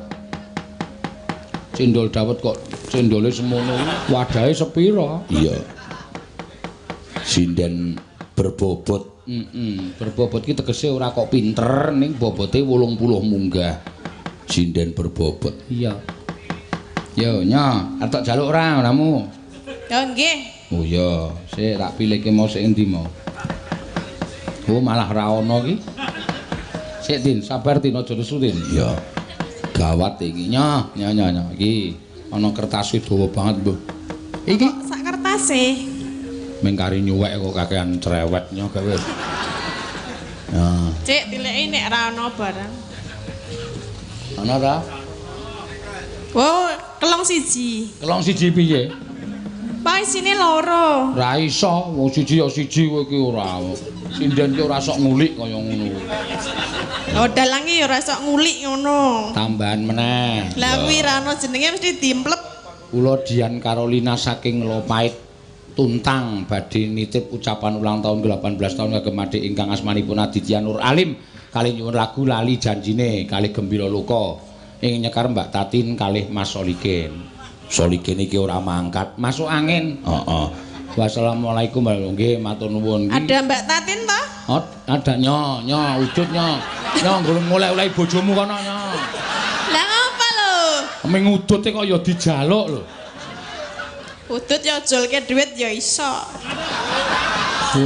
Cendol dawet kok cendole semono, wadahe sepira? Iya. Sinden berbobot. Berbobot ki tegese ora kok pinter ning bobote 80 munggah. Sinden berbobot. Iya. Yo nya, arep tak jaluk ora ngonamu?
Ya nggih.
Oh iya, sik tak pilihke mau sik endi mau. Oh malah ra ono iki. Sik Tin, sabar Tin, aja nesu Tin. Iya. Gawat iki. Nya, nya nya nya iki ana kertase dawa banget, Mbah. Iki
sak kertase.
Ming kari nyuwek kok kakean cerewet nya gawe. Ya.
Cek tileki nek ra ono barang.
Ana ta?
Wow, kelong siji.
Kelong siji piye?
Pak isine loro.
Ra iso, wong siji ya siji kowe iki ora. Sinden ki ora sok ngulik kaya ngono.
Oh, dalange ya ora sok ngulik ngono.
Tambahan meneh.
Lah kuwi ra ono jenenge mesti dimplep.
Kula Dian Carolina saking Lopait Tuntang badhe nitip ucapan ulang tahun ke-18 tahun kagem adik ingkang asmanipun Aditya Nur Alim kalih nyuwun lagu Lali Janjine kalih Gembira Loka ing nyekar Mbak Tatin kalih Mas Solikin. Solikin iki ora mangkat, masuk angin. Heeh. Wassalamualaikum warahmatullahi wabarakatuh. Matur nuwun.
Ada Mbak Tatin toh?
Oh, ada nyo, nyo ujud nyo. Nyo nggolong ngoleh-olehi bojomu kono nyo.
Lah ngapa lho?
Ming udute kok ya dijaluk lho.
Udut ya jolke dhuwit ya iso.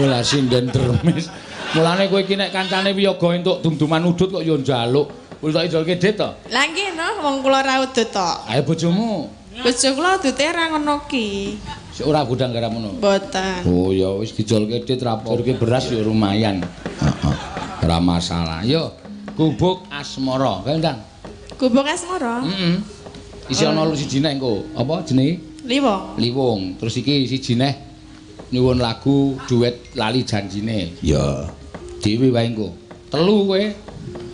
Lah sinden dermis. Mulane kowe iki nek kancane wiyaga entuk dum-duman udut kok ya njaluk. Wis tak ijolke dhit to?
Lah nggih no, wong kula ora udut to.
Ayo bojomu.
Bojo kula udute ora ngono ki.
Sik ora gudang garam ngono.
Mboten.
Oh ya wis dijolke dhit ra apa-apa beras ya lumayan. Heeh. Ora masalah. Yo Gubuk Asmara. Kae ndang.
Gubuk Asmara?
Heeh. Isi ana siji neh engko. Apa jenenge?
Liwung.
Liwung. Terus iki siji neh nyuwun lagu duet Lali Janjine. Ya. Dewi wae engko. Telu kowe.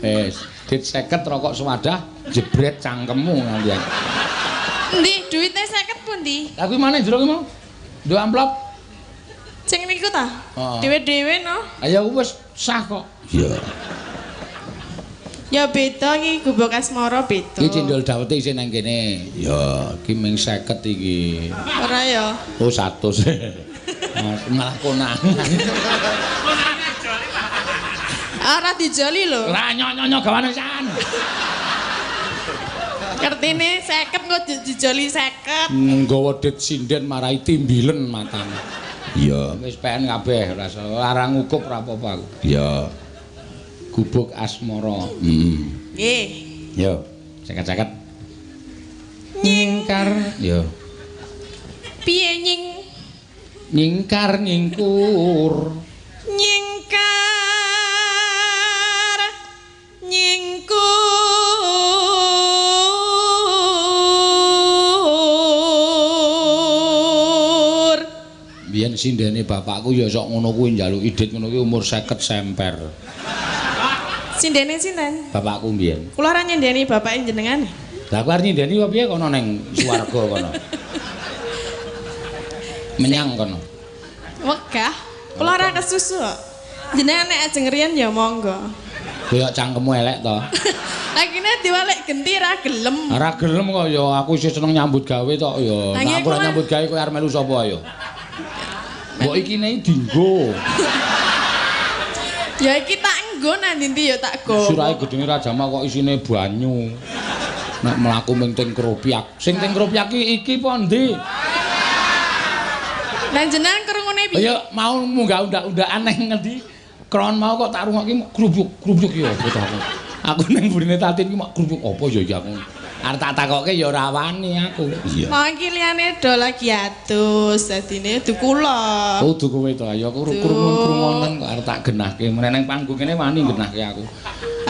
Wis, dit 50 rokok sewadah jebret cangkemmu nganti.
Endi duwite 50 pundi?
Lah kuwi maneh jero ki mau? Nduk amplop.
Sing niku ta? Dhewe-dhewe no.
Ayo wis sah kok. Iya.
Ya beda iki Gubuk Asmara beda.
Iki cendol dawete isih nang kene. Ya, iki ming 50 iki.
Ora ya.
Oh, 100. Malah konangan.
Ora dijoli lho.
Ora nyok-nyok gawane san.
Ngertine 50 kok dijoli 50.
Nggawa dit sinden marai timbilen matane. Iya, wis PN kabeh ora ora ngukup ora apa-apa aku. Iya. Gubuk asmara. Heeh.
Nggih.
Yo, 50-50. Nyingkar. Yo.
Piye nying?
Nyingkar nyingkur.
Nyingkar nyingkur.
Biyen sindene bapakku ya sok ngono kuwi njaluk idit ngono kuwi umur 50 semper.
Sindene sinten?
Bapakku mbiyen.
Kula ora nyindeni bapake jenengan.
Lah aku arep nyindeni apa piye kono ning swarga kono. Menyang kono.
Wegah. Kula ora kesusu kok. Jenengan nek ajeng riyen ya monggo.
Koyo cangkemmu elek to.
Lagine diwalek genti ra gelem.
Ora gelem kok ya aku isih seneng nyambut gawe tok ya. Nek aku ora nyambut gawe kowe arep melu sapa ayo. Mbok ikine dinggo.
Ya iki tak nggo nang ndi ya tak go.
Surahe gedenge Rajama kok isine banyu. Nek mlaku ming teng Kropyak. Sing teng Kropyak iki apa ndi?
Lah jenengan krungune piye?
Ya mau munggah undak-undakan nang ngendi? Kron mau kok tak rungokke grubyuk-grubyuk ya apa to aku. Aku ning burine Tatin ki mak grubyuk apa ya iki aku. Arep tak takokke ya ora wani aku. Iya.
Mau iki liyane do lagi adus, dadine du kula.
Oh, du kowe to. Ya aku krungun-krungonen kok arep tak genahke. Meneh nang panggung kene wani genahke aku.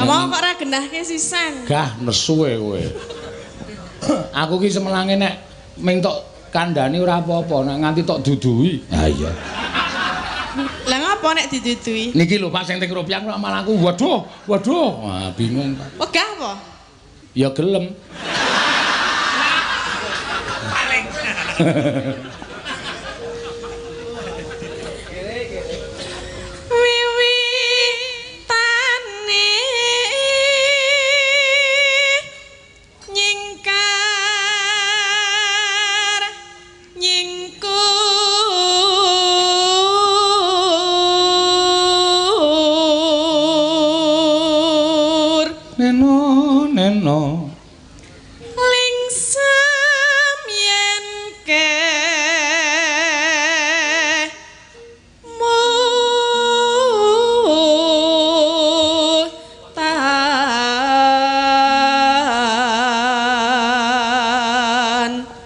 Lah kok ora genahke sisan?
Gah nesu e kowe. Aku ki semelange nek ming tok kandhani ora apa-apa, nek nganti tok duduhi. Ha iya.
Lah ngapa nek diduduhi?
Niki lho Pak sing teng Kropyak kok malah aku waduh, waduh. Wah, bingung.
Wegah apa?
Ya gelem.
Paling.
Wiwitane nyingkar nyingkur
neno neno
lingsem yen ke mutan.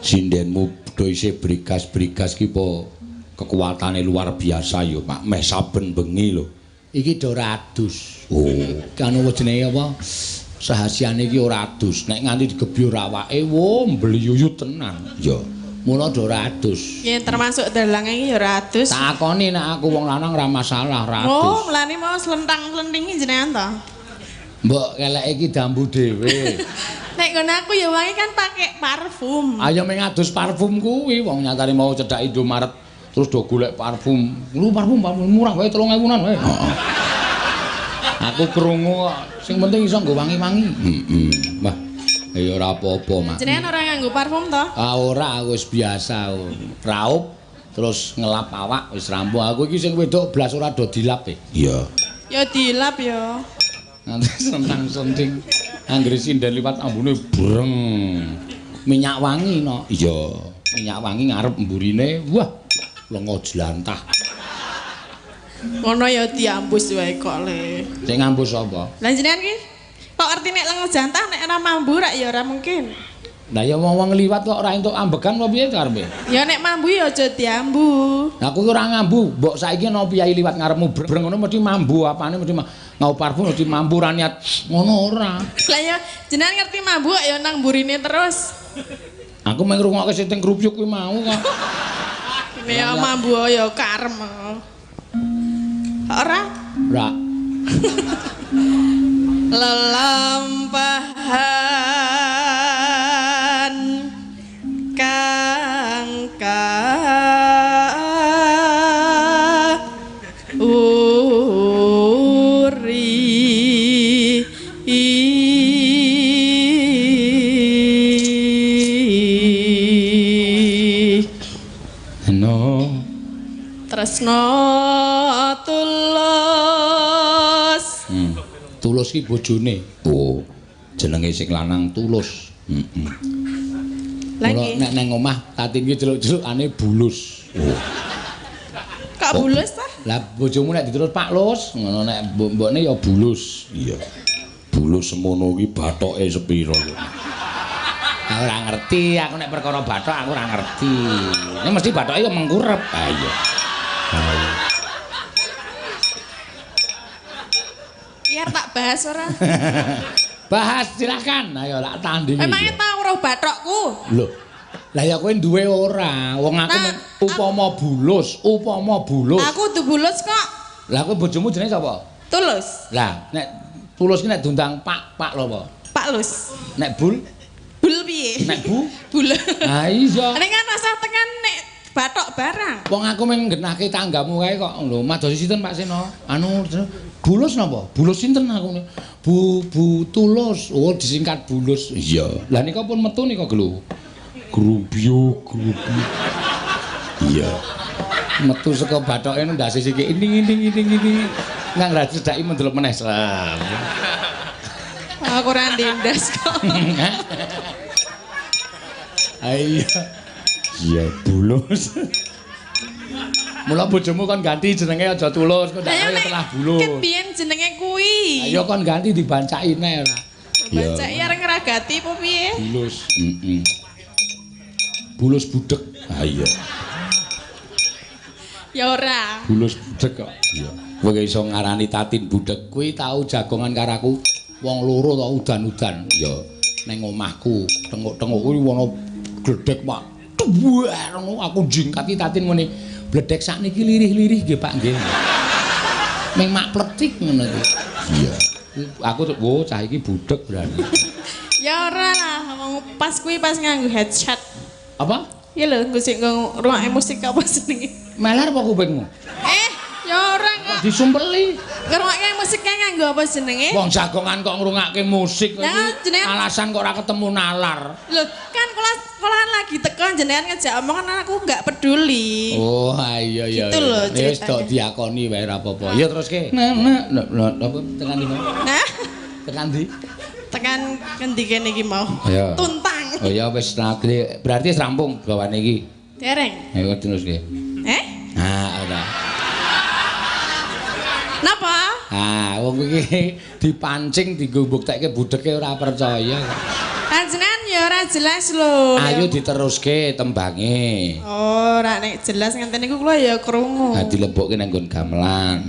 Sindenmu do isih brigas-brigas ki po kekuatane luar biasa ya Pak, meh saben bengi lho. Iki do ora adus. Oh, kanu jenenge apa? Sahasiane iki ora adus. Nek nganti digebyur awake, wo mbliyuyut tenan. Ya. Mula do ora adus.
Ya termasuk dalange iki ya ora adus.
Takoni nek aku wong lanang ora masalah, ora adus.
Oh, mulane mau slentang-slentingi jenengan to.
Mbok keleke iki dambu dhewe.
Nek nggon aku ya wangi kan pakai parfum.
Ayo meng adus parfum kuwi wong nyatane mau cedhak Indomaret terus do golek parfum. Lu parfum murah wae 3000-an wae. Heeh. Aku krungu sing penting iso nggo wangi-wangi. Heeh. Wah, ya ora apa-apa, Mak.
Jenengan ora nganggo parfum to?
Ah ora, aku wis biasa. Raup terus ngelap awak wis rampung. Aku iki sing wedok blas ora do dilap e. Iya.
Ya dilap ya.
Nanti sentang-senting anggere sinden liwat ambune breng. Minyak wangi no. Iya, minyak wangi ngarep mburine. Wah, lenga jlantah.
Ngono ya diambus wae kok le.
Sing ngambus sapa?
Lah jenengan ki kok ngerti nek lenga jantah nek ora mambu rak ya ora mungkin.
Lah ya wong-wong liwat kok ora entuk ambegan apa piye karepe?
Ya nek mambu ya aja diambu.
Lah aku ki ora ngambu, mbok saiki ana piyai liwat ngarepmu breng ngono mesti mambu apane mesti ngau parfum mesti mambu ora niat ngono ora.
Lah ya jenengan ngerti mambu kok ya nang mburine terus.
Aku mung ngrungokke sing teng krupyuk kuwi mau kok.
Nek ya mambu ya karem. Ora?
Ora.
Lelampahan kang uri Tresno tulus.
Tulus ki bojone. Oh, jenenge sing lanang Tulus. Heeh.
Lha
nek nang omah Tatin ki celuk-celukane Bulus. Oh.
Kok Bulus ta?
Lah bojomu nek diterus Pak Lus, ngono nek mbok-mbokne ya Bulus. Iya. Bulus semono ki bathoke sepira kok. Aku ora ngerti, aku nek perkara bathok aku ora ngerti. Ini mesti bathoke ya mengkurep. Ah iya.
Biar tak bahas ora?
Bahas silakan. Ayo lak tandingi.
Emangnya tau ora bathokku?
Lho. Lah ya kowe duwe ora? Wong aku
nah,
upama bulus, upama bulus.
Aku dudu bulus kok.
Lah kowe bojomu jenenge sapa?
Tulus.
Lah nek Tulus ki nek diundang Pak, Pak lho apa?
Pak Lus.
Nek Bul?
Bul piye?
Nek Bu?
Bul.
Ha iya.
Nek kan rasa tekan nek bathok barang.
Wong aku mung nggenahke tanggamu kae kok lho. Madosi sinten Pak Seno? Anu Bulus napa? Bulus sinten aku? Bu Bu Tulus. Oh disingkat Bulus. Iya. Lah nika pun metu nika lho. Grubyu grubyu. Iya. Metu saka bathoke ndase siki ini ini ini ini. Nang ra cedhaki mendelep meneh selam.
Aku ora ndendas kok.
Iya. Iya Bulus. Mula bojomu kon ganti jenenge aja Tulus, kok ndak kaya telah Bulus.
Ket biyen jenenge kuwi.
Ayo kon ganti dibancaki neh ora.
Bancaki arep ngragati apa piye?
Bulus. Heeh. Bulus budek. Ha iya.
Ya ora.
Bulus budek kok. Iya. Kowe iso ngarani Tatin budek kuwi tau jagongan karo aku wong loro to udan-udan. Ya ning omahku, tenguk-tenguk kuwi ana gledhek Pak. Duwer ngono aku jingkati Tatin ngene. Bledek sakniki lirih-lirih nggih Pak nggih. Ming mak pletik ngono iki. Iya. Aku wo cah iki budek berarti.
Ya ora lah, wong pas kuwi pas nganggo headset.
Apa?
Iya lho, nggo sing ngrungokne musik apa jenenge?
Meler apa kupingmu?
Ya ora kok.
Disumpeli.
Ngrungokke musik kae nganggo apa jenenge?
Wong jagongan kok ngrungokke musik iki. Alasan kok ora ketemu nalar.
Lho, kan kula kan lagi teko jenengan ngejak omongan aku enggak peduli.
Oh, iya iya.
Gitu lho ceritanya.
Wis tok diakoni wae ora apa-apa. Ya teruske. Nah, nah, apa tekan ndi mau?
Hah?
Tekan ndi?
Tekan ngendi kene iki mau? Tuntang.
Oh ya wis berarti wis rampung bawane iki.
Dereng.
Ayo teruske.
Eh?
Nah, ora.
Napa?
Ah, wong iki dipancing dienggo mbuktekke budeke ora percaya.
Panjenengan ya ora jelas lho.
Ayo diteruske tembange.
Oh, ora nek jelas ngenten niku kula ya krungu.
Ha dilebokke nang nggon gamelan.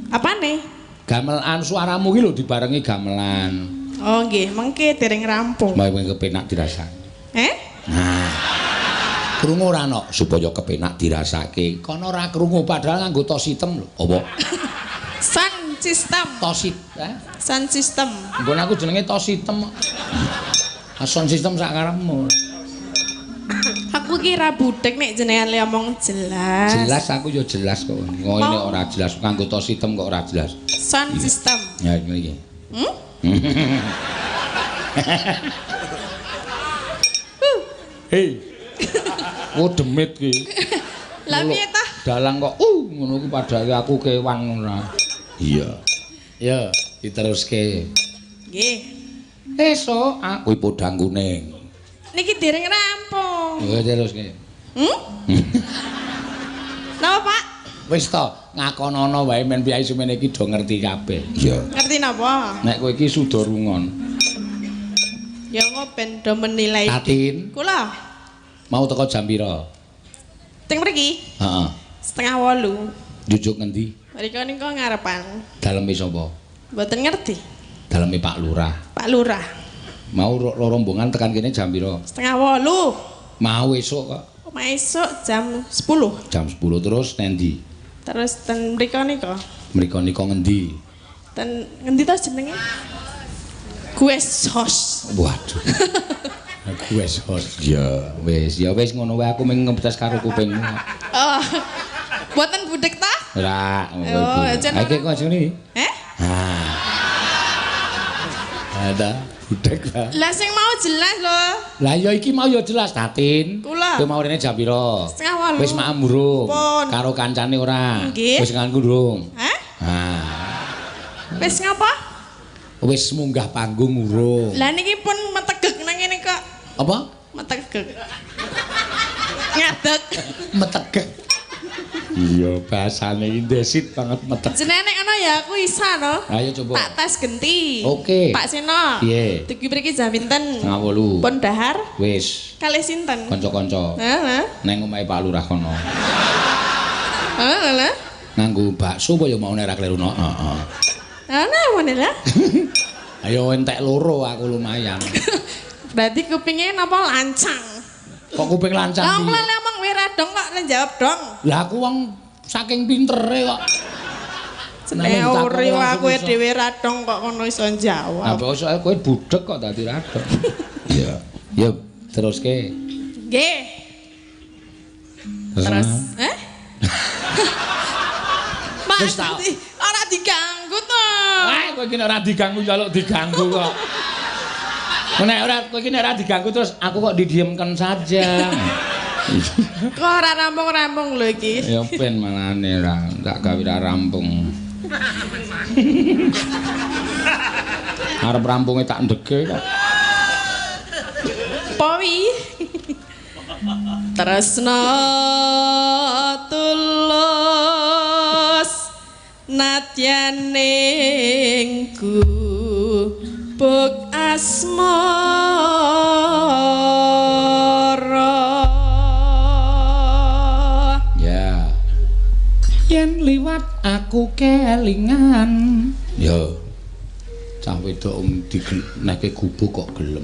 Apane?
Gamelan suaramu ki lho dibarengi gamelan.
Oh nggih, mengke dereng rampung.
Mau kepenak dirasake.
Eh?
Nah. Krungu ora nok supaya kepenak dirasake. Kono ora krungu padahal nganggo tos item lho. Apa?
Sound system.
Tosit, eh?
Sound system.
Nggon aku jenenge tos item. Sound system sak karepmu.
Aku ki ra budek nek jenengan le omong jelas.
Jelas aku ya jelas kok. Ngene ora jelas nganggo tos item kok ora jelas.
Sound system.
Ya ngene iki.
Hmm?
Hei. Oh demit ki.
Lah piye ta?
Dalang kok ngono ku padahal aku kewan ngono. Iya. Ya, diteruske.
Nggih.
Esuk aku podang kuning.
Niki dereng rampung.
Ya teruske.
Hmm? Napa, Pak?
Wis to, ngakonono wae men piyai sumene iki do ngerti kabeh. Iya.
Ngerti napa?
Nek kowe iki suda rungon.
Ya engko ben do menilai.
Tatin.
Kula.
Mau teko jam pira?
Teng mriki?
Heeh.
7:30.
Jujuk ngendi?
Mriko nika ngarepan.
Daleme sapa?
Mboten ngerti.
Daleme Pak Lurah.
Pak Lurah.
Mau rombongan tekan kene jam pira?
7:30.
Mau esuk kok.
Mau esuk jam 10.
Jam 10 terus nendi?
Terus ten mriko nika.
Mriko nika ngendi?
Ten ngendi to jenenge? Guest house.
Waduh. Guest house. Ya wis ngono wae aku mung ngebetas karo kupingmu.
Oh. Mboten budek ta?
Ora.
Oh,
iki kok ngene.
Eh?
Ha. Ada. Budek lah.
Lah sing mau jelas lho.
Lah ya iki mau ya jelas Tatin.
Kula.
Kowe mau rene jam pira?
7.30.
Wis maem urung?
Pun.
Karo kancane ora?
Nggih.
Wis nganggo urung?
Hah?
Ah.
Wis ngapa?
Wis munggah panggung urung.
Lah niki pun metegek nang ngene kok.
Apa?
Metegek. Ngadeg.
Metegek. Iya, bahasane iki ndesit banget metek.
Jenenge nek ngono ya aku isa no.
Ayo coba.
Tak tes genti.
Oke.
Pak Seno.
Piye?
Dugi mriki jam pinten?
7.30.
Pun dahar
Wis,
kalih sinten?
kanca-kanca.
Heeh.
Neng omahe Pak Lurah kono.
Heeh lha.
Nganggo bakso apa ya mau nek ra kleru no. Heeh.
Ana ngene lah.
Ayo entek loro aku lumayan.
Berarti kupinge napa lancang?
Kok kuping lancang?
Lah
piye?
lha ngomong kowe ra dong kok lha jawab dong.
Lah aku wong saking pintere kok.
Jenenge ori aku
iso.
dhewe ra dong kok kono iso jawab.
Apa soalnya kowe budek kok dadi ra dong. Iya. Ya teruske.
Nggih. Terus, eh? Mas,
Wis tak-
ora diganggu to.
Wah, kowe iki nek ora diganggu njaluk diganggu kok. Nek ora kowe iki nek ora diganggu terus aku kok didiemkan saja.
Kok ora rampung-rampung lho iki.
Ya ben manane ra tak gawe ra rampung. Arep rampunge tak ndege kok.
Powi. Tresna tulus nadyaning gubuk asmara.
Ya. Yen liwat aku kelingan. Ya. Cah wedok digenehke gubuk kok gelem.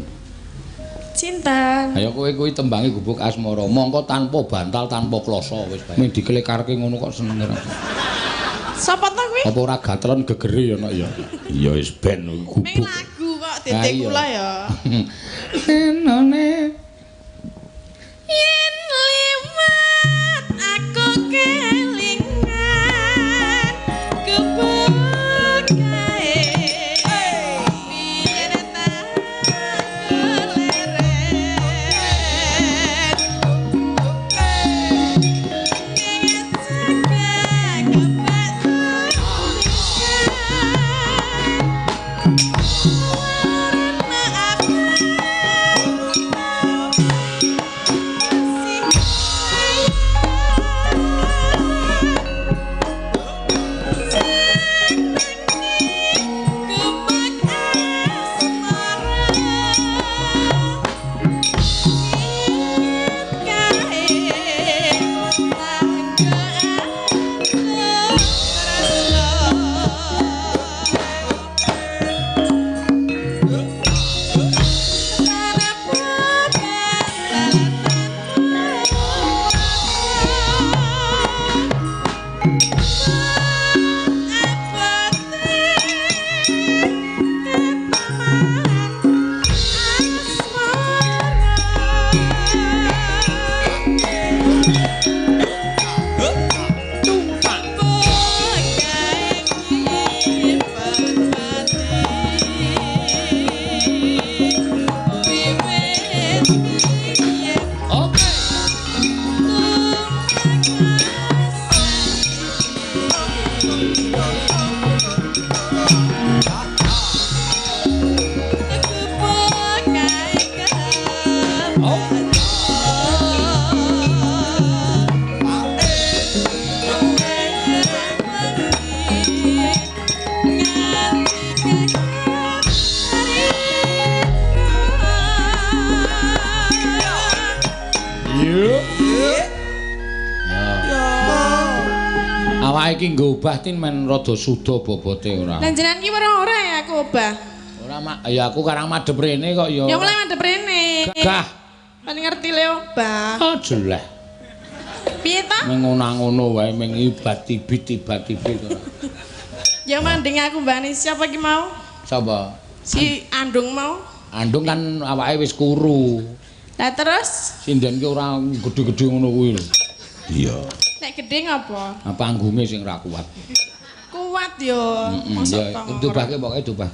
Cinta.
Ayo kowe kuwi tembange gubuk asmara, mongko tanpa bantal, tanpa kloso wis bae. Ming dikelekarke ngono kok seneng ora.
Sapa to kuwi?
Apa ora gatelan gegere ya nek ya. Ya wis ben
Ming
gubuk.
lagu kok
Lah
titik
iya.
kula ya.
Enone
Yen liwat aku kelingan gubuk kae biyen tak leren
Oke. Iya. Ya. Awake iki nggo obah tin men rada suda bobote ora.
Lah jenengan ki ora ora ya aku obah.
Ora mak ya aku karang madhep rene kok ya.
Ya mulai madhep rene.
Gah.
Kan ngerti le obah.
Ah jeleh.
Piye ta?
Meng ngono-ngono wae meng ibat tibit ibat tibit ora.
Ya manding aku mbani siapa ki mau?
Sapa?
Si Andung mau.
Andung kan awake wis kuru.
Lah terus
Sinden ki ora gedhe-gedhe ngono kuwi lho. Iya.
nek gedhe ngapa?
Nah, panggunge sing ra kuat.
Kuat yo.
Heeh,
Mosok
ya
to.
dobahke pokoke dobah.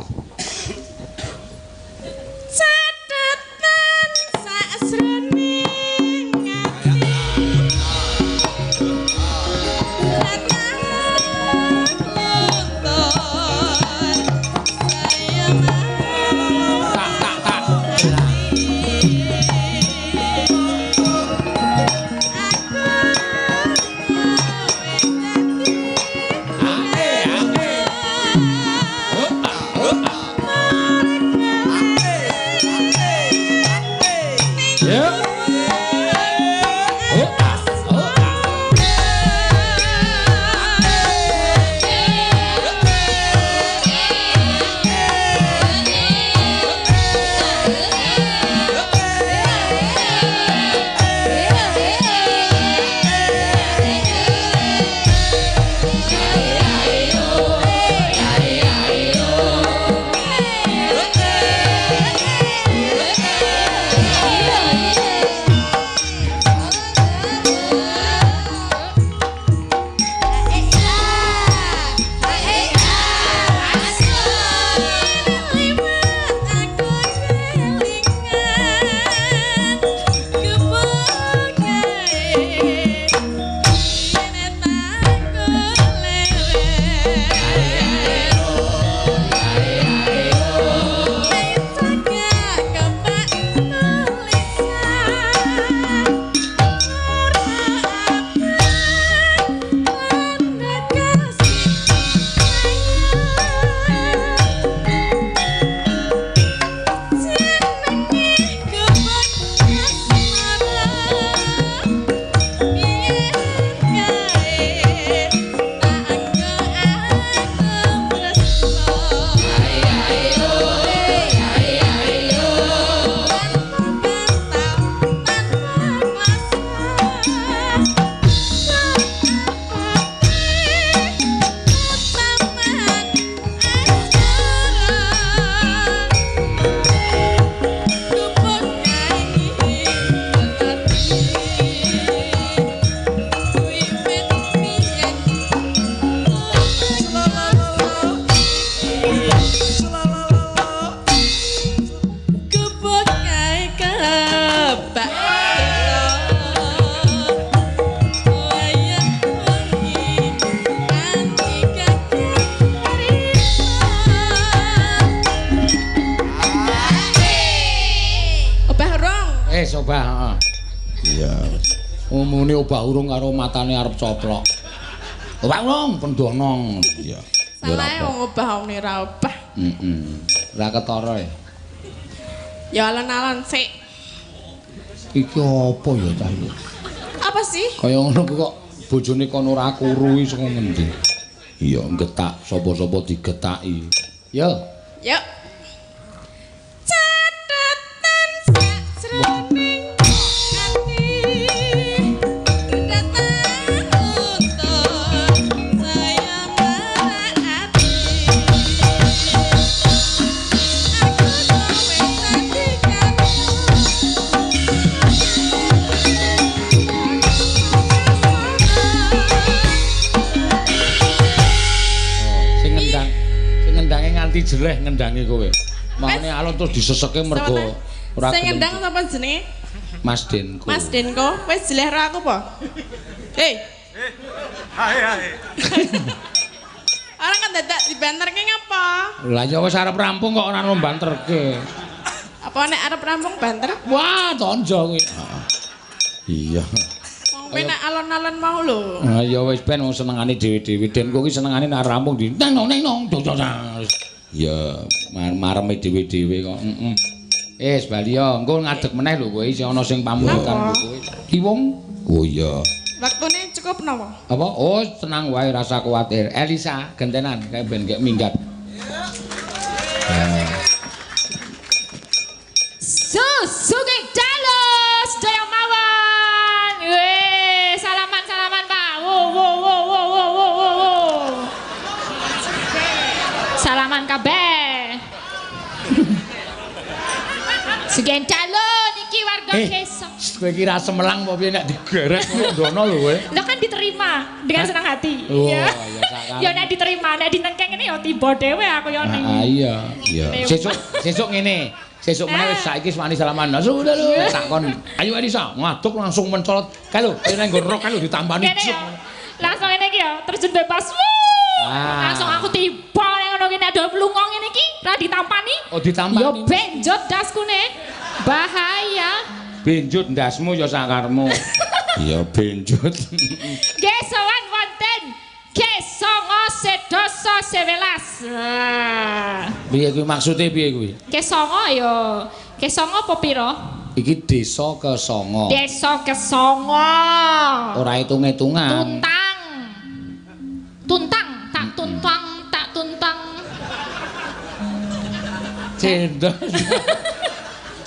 Umune obah urung karo matane arep coplok. Obah urung pendono. Iya.
Salahe wong obah omne ra obah.
Heeh. Ora ketara ya.
Ya alon-alon sik.
Iki apa ya cah iki?
Apa sih?
Kaya ngono kok bojone kon ora kuru iki saka ngendi? Iya, getak sapa-sapa digetaki. Yo.
Yuk. Catatan sakjroning ati datang untuk saya ati. Aku kowe dadi kamu.
Sing ngendang, sing ngendange nganti jeleh ngendange kowe. Maune alon terus diseseke mergo ora
Sing
gelem.
ngendang sapa jenenge?
Mas Denko.
Mas Denko, wis jeleh ro aku po? Hei.
Hae hae.
Ora kan dadak dibanterke ngapa?
Lah ya wis arep rampung kok ora mbanterke.
Apa nek arep rampung banter?
Wah, tonjo kuwi. Iya.
Wong penak alon-alon mau lho.
Ah ya wis ben wong senengane dhewe-dhewe. Denko ki senengane nek rampung di nang nang nang dong dong. Ya mareme dhewe-dhewe kok. Heeh. Wis bali ya, engko ngadeg meneh lho kowe isih ana sing pamundutan kowe. Ki wong. Oh iya.
Waktune cukup napa?
Apa? Oh, tenang wae rasa kuwatir. Elisa, gentenan kae ben gek minggat. Ya.
Sugeng dalu sedaya mawon. Weh, salaman-salaman Pak. Wo wo wo wo wo wo wo wo. Salaman kabeh. Sugeng dalu niki warga desa.
Kowe iki ra semelang apa piye nek digerek ngono ndono lho kowe.
Lah kan diterima dengan senang hati.
Oh,
Ya.
ya sakare.
Ya nek diterima, nek dinengkeng ngene ya tiba dhewe aku ya ning.
Ah iya, iya. Sesuk sesuk ngene. Sesuk meneh wis saiki wani salaman. Nah, sudah lho, tak kon. Ayo Elisa, ngaduk langsung mencolot. Kae lho, kene nggon rok kae lho ditampani.
Ngene ya. Langsung ngene iki ya, terjun bebas. Wuh.
Ah.
Langsung aku tiba nek ngono ki nek do lunga ngene iki, ra ditampani.
Oh, ditampani.
Ya benjot dasku ne. Bahaya.
Benjut ndasmu ya sakarmu. Iya, benjut.
Nggih sowan wonten Kesongo sedoso sewelas. Ah.
Piye kuwi maksude piye kuwi?
Kesongo ya. Kesongo apa pira?
Iki desa Kesongo.
Desa Kesongo.
Ora hitung-hitungan.
Tuntang. Tuntang, tak tuntang, tak tuntang.
Cendol.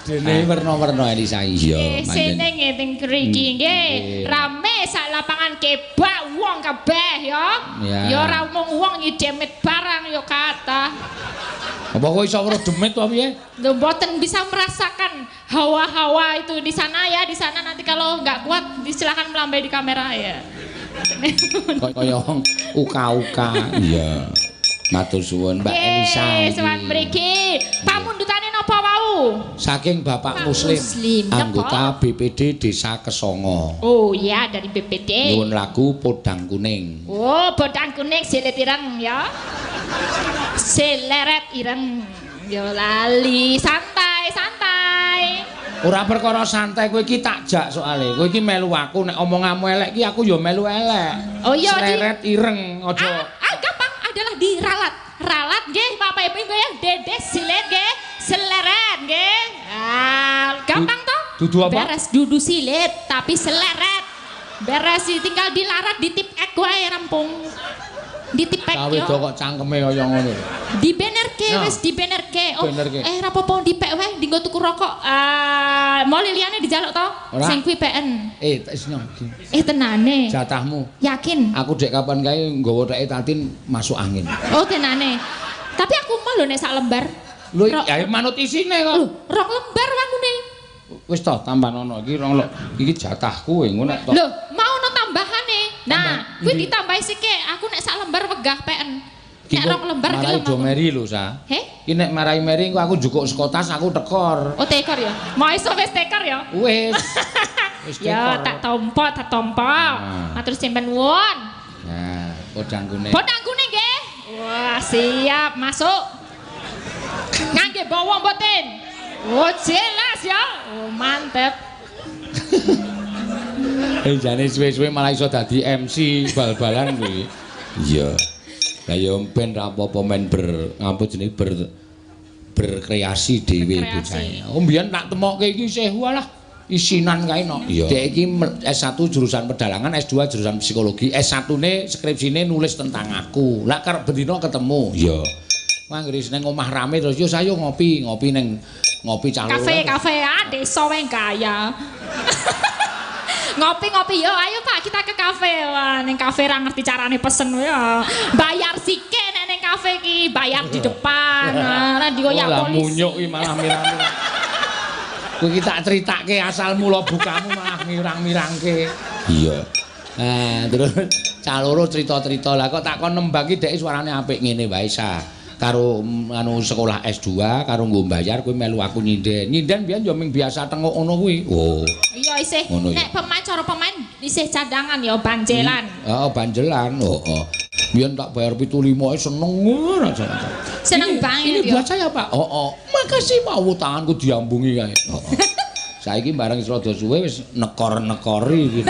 Dene werna-werna Elisa iya.
Nggih, sene nggih teng mriki nggih. Rame sak lapangan kebak wong kabeh ya. Ya ora mung wong iki demit barang ya kathah.
Apa kowe iso weruh demit apa piye?
Lho mboten bisa merasakan hawa-hawa itu di sana ya, di sana nanti kalau nggak kuat silakan melambai di kamera ya.
Kaya wong uka-uka. Iya. Matur suwun Mbak Elisa.
Nggih, sowan mriki. Pamundutane napa wau?
Saking Bapak
Pak
Muslim,
Muslim,
anggota BPD Desa Kesongo.
Oh iya, dari BPD.
Nyuwun lagu Podang Kuning.
Oh, podang kuning silit ireng ya. Seleret ireng. Ya lali, santai, santai.
Ora perkara santai kowe iki tak jak soale. Kowe iki melu aku nek omonganmu elek iki aku ya melu elek.
Oh iya, Di.
Seleret ireng aja.
Gampang adalah diralat. Ralat nggih Bapak Ibu nggih, dede silit nggih, seleret nggih. Ah, gampang toh?
Dudu apa?
Beres dudu silit tapi seleret. Beres tinggal dilarat ditip ek wae rampung. Ditipek
Cawe
yo.
do kok cangkeme kaya ngono.
Dibenerke
Nah.
wis dibenerke. Oh,
Benerke.
Rapopo dipek wae dinggo tuku rokok. Ah, mau liyane dijaluk to?
Ora.
Sing kuwi PN.
Wis nyong.
Tenane.
Jatahmu.
Yakin?
Aku dek kapan kae nggawa teke Tatin masuk angin.
Oh, tenane. Tapi aku mau lho nek sak lembar.
Lho, ya manut isine kok.
Lho, rong lembar wangune.
Wis toh tambah ono iki rong lho. Iki jatahku ngono nek to.
Lho, mau ono tambahane. Nah, kuwi
Endi?
ditambahi sithik. Aku nek sak lembar wegah PN.
Iki
Nek rong lembar
marai
gelem
do
aku.
meri lho, Sa.
Heh?
Iki nek marai meri engko aku njukuk saka tas aku tekor.
Oh, tekor ya. Mau iso wis tekor ya?
Wis. Wis
Ya,
tekor.
tak tompo, tak tompo.
Nah.
Matur sampeyan nuwun.
Nah, podang kuning.
Podang kuning nggih. Wah, siap, masuk. Ngangge bawa mboten? Oh, jelas ya. Oh, mantep.
Jane suwe-suwe malah iso dadi MC bal-balan kuwi. Iya. Lah ya ben ra apa-apa men ngapa jenenge berkreasi dhewe bocahe. Oh mbiyen tak temokke iki isih walah isinan kae no. Dek iki S1 jurusan pedalangan, S2 jurusan psikologi, S1-ne skripsine nulis tentang aku. Lah karep bendina ketemu. Iya. Wah anggere nang omah rame terus yo sayo ngopi, ngopi ning ngopi cah loro.
Kafe-kafe ah desa wae kaya. Ngopi-ngopi yo ayo Pak kita ke kafe. Wah ning kafe ra ngerti carane pesen ya. Bayar sike nek ning kafe iki, bayar di depan. Lah dioyak polisi.
Munyuk iki malah mirang-mirang. Kowe iki tak critake asal mula bukamu malah mirang-mirangke. Iya. Nah, terus cah loro cerita-cerita lah kok tak kon nembang iki dhek suarane apik ngene wae sa. Karo anu sekolah S2 karo nggo mbayar kowe melu aku nyinden. Nyinden biyen yo ming biasa tengok ngono kuwi. Oh.
Iya isih. Nek pemain cara pemain isih cadangan ya banjelan.
Heeh, banjelan. Heeh. Biyen tak bayar 75 seneng ngono aja.
Seneng banget
ya. Ini buat saya, Pak. Heeh. Makasih mau tanganku diambungi kae. Heeh. Saiki bareng wis rada suwe wis nekor-nekori iki.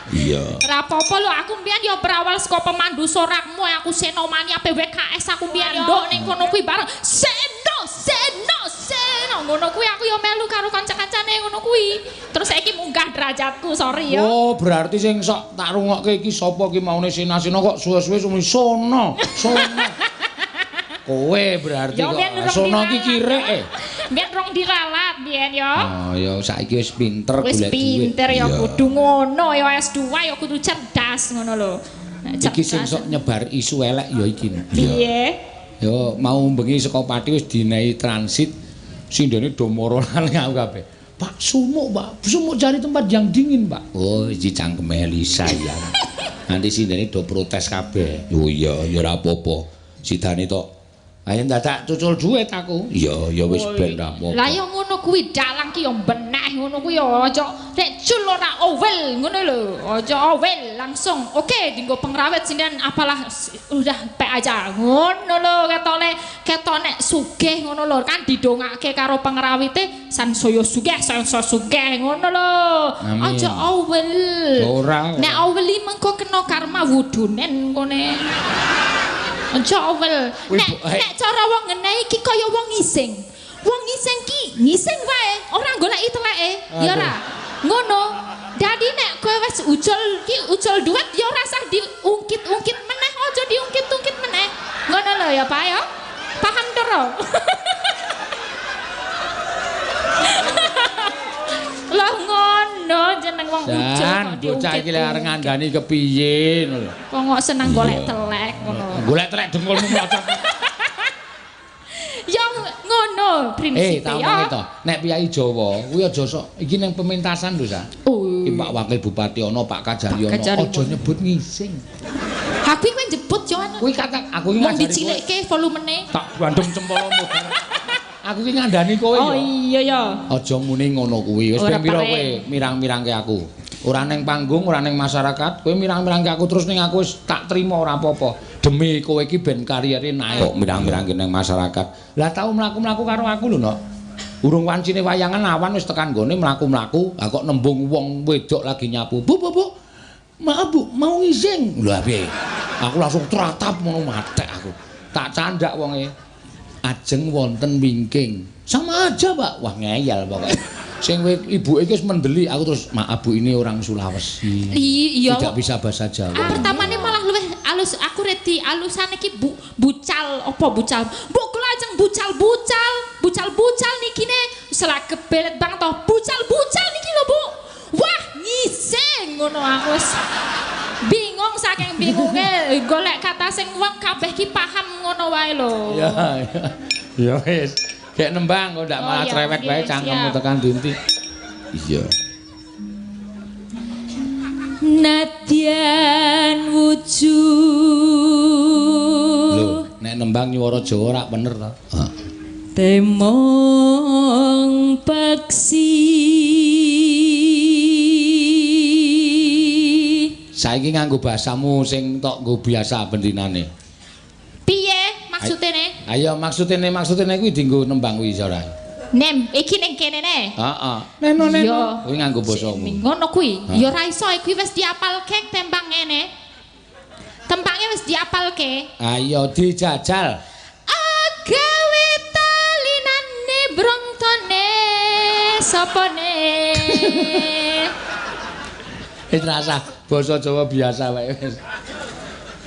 Iya.
Ora apa-apa lho, aku mbiyen ya berawal saka pemandu sorakmu, aku Senomania PWKS aku mbiyen nduk ning kono kuwi bareng Seno Seno Seno ngono kuwi aku ya melu karo kanca-kancane ngono kuwi. Terus saiki munggah derajatku, sorry ya.
Oh, berarti sing sok tak rungokke iki sapa ki maune Sena-Sena kok suwe-suwe sumuni Sono, Sono. Kowe berarti kok Sono iki kireke.
Biyen rong diralat biyen ya.
Oh ya saiki wis pinter golek duit.
Wis pinter ya kudu ngono ya S2 ya kudu cerdas ngono lho.
Iki sing sok nyebar isu elek ya iki.
Piye?
Ya mau bengi saka Pati wis dinehi transit sindene do moro nang aku kabeh. Pak sumuk, Pak. Sumuk cari tempat yang dingin, Pak. Oh, iki cangkeme Elisa ya. Nanti sindene do protes kabeh. Oh iya, ya ora apa-apa. Sidane tok ayo dadak cucul duit aku. Iya, ya wis ben ra apa-apa.
Lah ya ngono kuwi dalang ki ya beneh ngono kuwi ya aja nek cul ora owel ngono lho. Aja owel langsung. Oke, dienggo pengrawit sinden apalah udah pek aja. Ngono lho ketone ketok nek sugih ngono lho kan didongake karo pengrawite sansaya sugih, sansaya sugih ngono lho. Aja owel.
Ora.
Nek owel iki mengko kena karma wudunen kone. Aja owel. Nek cara wong ngene iki kaya wong ngising. Wong ngising ki ngising wae, ora goleki teleke. Ya ora. Ngono. Dadi nek kowe wis ucul ki ucul duit ya ora usah diungkit-ungkit meneh, aja diungkit-ungkit meneh. Ngono lho ya, Pak ya. Paham to, Ro? Lah ngono jeneng wong ucul kok diungkit.
Bocah iki lek arep ngandani kepiye ngono lho.
Wong kok seneng golek telek ngono.
Golek telek dengkulmu mlocot.
Ya ngono prinsipe
ya. Tak omongi to. Nek piyai Jawa kuwi aja sok iki ning pementasan lho, Sa. Iki Pak Wakil Bupati ana, Pak Kajari ana, aja nyebut ngising.
Ha kuwi kowe nyebut yo ana.
Kuwi kata aku iki ngajari
dicilikke volumene.
Tak bandung cempolomu. Aku ki ngandani kowe ya.
Oh iya ya.
Aja muni ngono kuwi. Wis ping pira kowe mirang-mirangke aku. Ora ning panggung, ora ning masyarakat, kowe mirang-mirangke aku terus ning aku wis tak trima ora apa-apa. Demi kowe iki ben karieré naik. Kok mirang-mirangke ning masyarakat. Lah tau mlaku-mlaku karo aku lho, Nok. Urung wancine wayangan awan wis tekan nggone mlaku-mlaku, lah kok nembung wong wedok lagi nyapu. Bu, Bu, Bu. Maaf, Bu, mau ngising. Lha piye? Aku langsung tratap ngono matek aku. Tak candak wonge. Ajeng wonten wingking. Sama aja, Pak. Wah, ngeyel pokoknya. Sing ibuke iki wis mendeli, aku terus maaf Bu ini orang Sulawesi.
Iya.
Tidak bisa bahasa Jawa.
Pertamane malah luwih alus aku redi alusane iki bu bucal apa bucal. Bu kula ajeng bucal-bucal, bucal-bucal niki ne selak kebelet bang toh bucal-bucal niki lho, Bu. Wah, ngising ngono aku wis bingung saking bingunge golek kata sing wong kabeh ki paham ngono wae lho.
Ya ya wis. Gek nembang kok ndak malah cerewet wae cangkemmu tekan dinti. Iya.
Nadyan wujud.
Lho, nek nembang nyuwara Jawa rak bener to. Heeh.
Temong paksi.
Saiki nganggo bahasamu sing tok nggo biasa bendinane.
Piye maksudene?
Ayo maksudene kuwi dienggo nembang kuwi ora.
Nem, iki ning kene ne.
Heeh. Neno neno. Kuwi nganggo basamu.
Ngono kuwi. Ya ora iso kuwi wis diapalke tembang ngene. Tempange wis diapalke.
Ayo dijajal.
Agawe talinane brontone sopone.
Wis rasa basa Jawa biasa wae wis.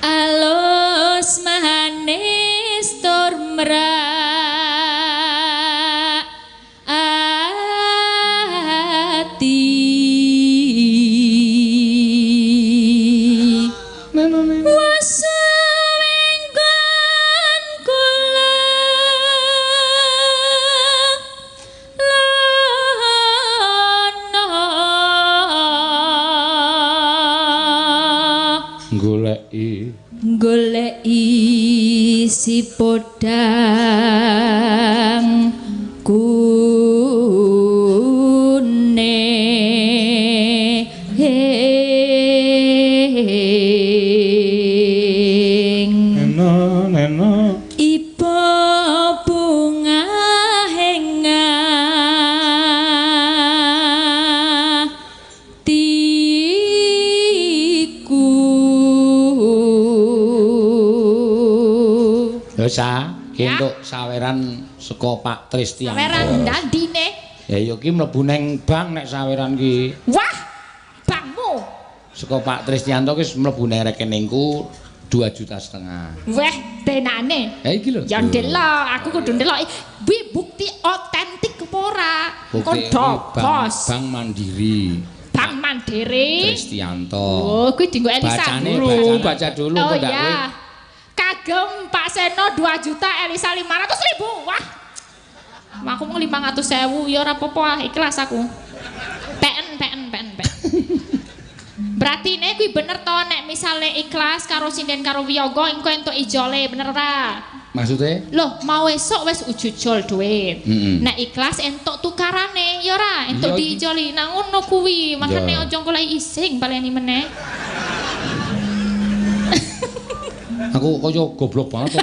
Alus manis tur merak ati. Wasawenggon kula lana
goleki
goleki si podang kuning.
Neno neno
iba bunga henga tiku.
Ya sa, ki entuk saweran saka Pak Tristianto.
Saweran ndandine?
Ya ya ki mlebu neng bank nek saweran ki.
Wah, bankmu.
Saka Pak Tristianto ki mlebu neng rekeningku 2,5 juta.
Weh, tenane.
Ya iki lho.
Ya ndelok, aku kudu ndelok. Kuwi bukti otentik apa ora?
Bukti
bos.
Bank Mandiri.
Bank Mandiri.
Tristianto.
Oh, kuwi dienggo Elisa.
Bacane dulu, baca dulu
oh,
kok ndak kowe.
Kagem Pak Seno 2 juta, Elisa 500.000. Wah. Aku mau 500.000 ya ora apa-apa, ah, ikhlas aku. PN PN PN PN. Berarti nek kuwi bener to nek misale ikhlas karo sinden karo wiyaga engko entuk ijole, bener ora?
Maksudnya?
Loh, mau esuk wis ujujul duit. Nek ikhlas entuk tukarane, ya ora? Entuk diijoli. Nah ngono kuwi, makane aja golek ising baleni meneh.
Aku kaya goblok banget.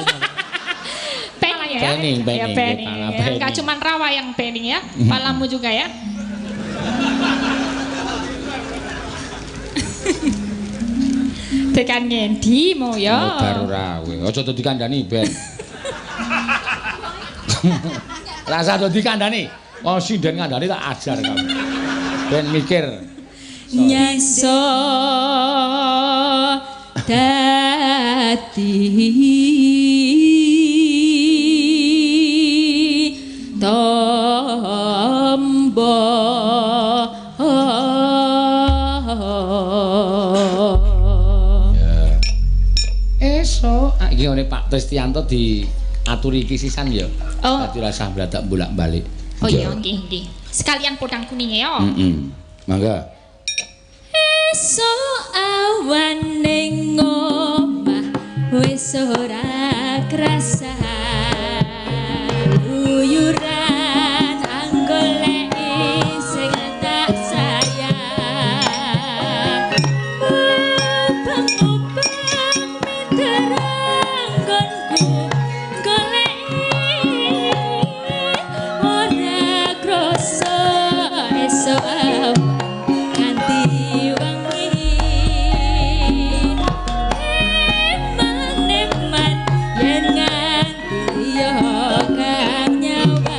Pening ya.
Pening, pening,
ya, pening.
Ya.
Enggak cuma rawa yang pening ya, palamu juga ya. Tekan ngendi mau ya?
Baru ra kowe. Aja dadi kandhani ben. Rasa dadi kandhani. Wong sinden kandhani tak ajar kamu. Ben mikir.
Nyaso dadi tombo.
Esok iki ngene Pak Tristianto diaturi iki sisan ya.
Oh.
Dadi rasah bladak bolak-balik.
Oh iya nggih nggih. Sekalian podang kuninge ya.
Heeh. Mangga.
Esuk awan ning omah wis ora krasa uyuran anggoleki sing tak sayang ubang-ubang miteranggonku goleki ora krasa esuk awan nganti wengi eman-eman yen nganti liya kang nyawang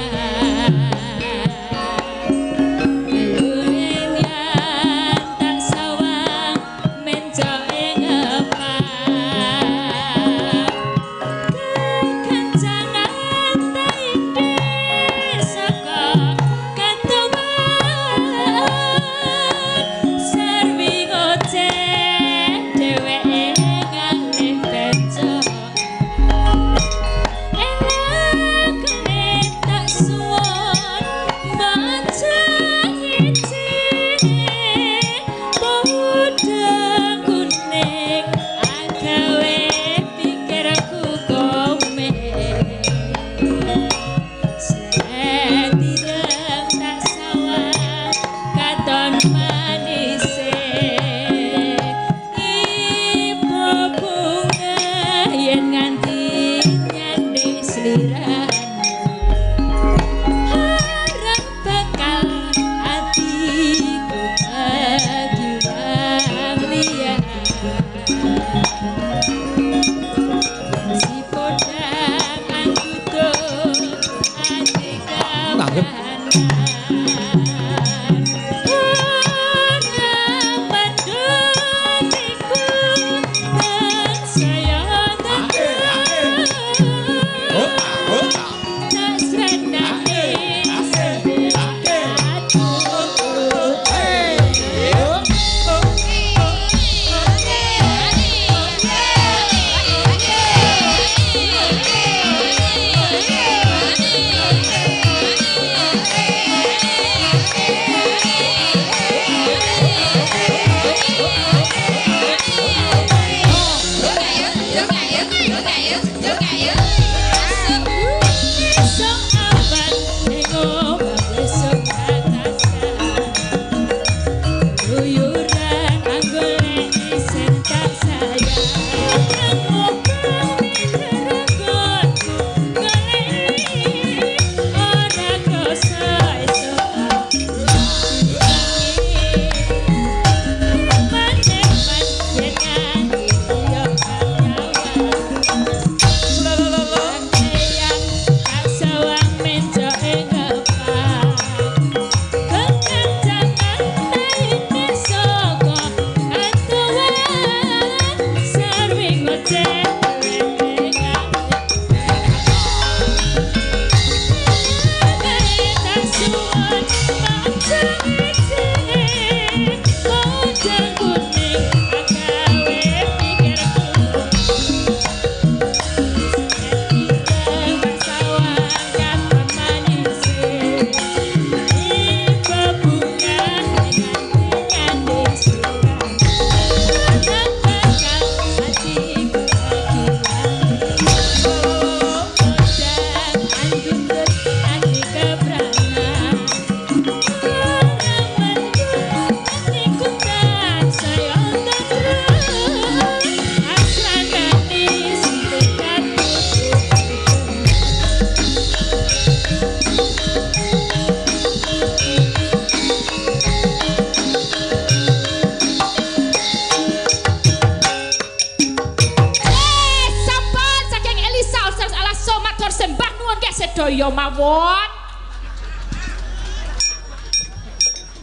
Sedaya mawon.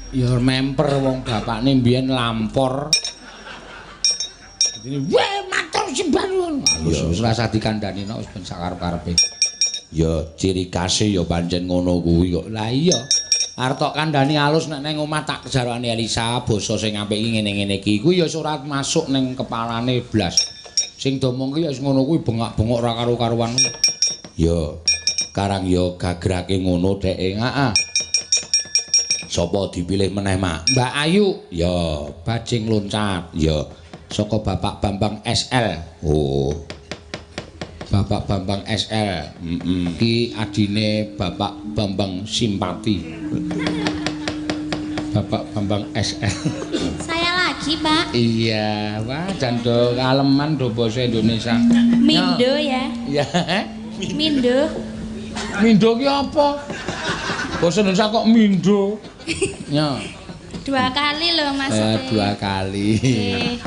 Ya memper wong bapakne mbiyen lampor. Dadi weh matur sembah nuwun. Wis wis rasa dikandani nek wis ben sakarep-karepe. Ya ciri khase ya pancen ngono kuwi kok. Lah iya. Arep tok kandhani alus nek nang omah tak kejarwane Elisa basa sing apik iki ngene-ngene iki. Kuwi ya ora masuk ning kepalane blas. Sing domong ki ya wis ngono kuwi bengak-bengok ora karo-karuan. Ya karang ya gagrake ngono dheke. Heeh. Sapa dipilih meneh, Mak? Mbak Ayu. Ya, bajing loncat. Ya, saka Bapak Bambang SL. Oh. Bapak Bambang SL. Heeh. Ki adine Bapak Bambang Simpati. Bapak Bambang SL.
Saya lagi, Pak.
Iya, wah jan do kaleman do basa Indonesia.
Mindo ya.
Iya.
Mindo.
Mindo ki apa? Basa Indonesia kok mindo? Ya.
Dua kali lho maksudnya.
Dua kali.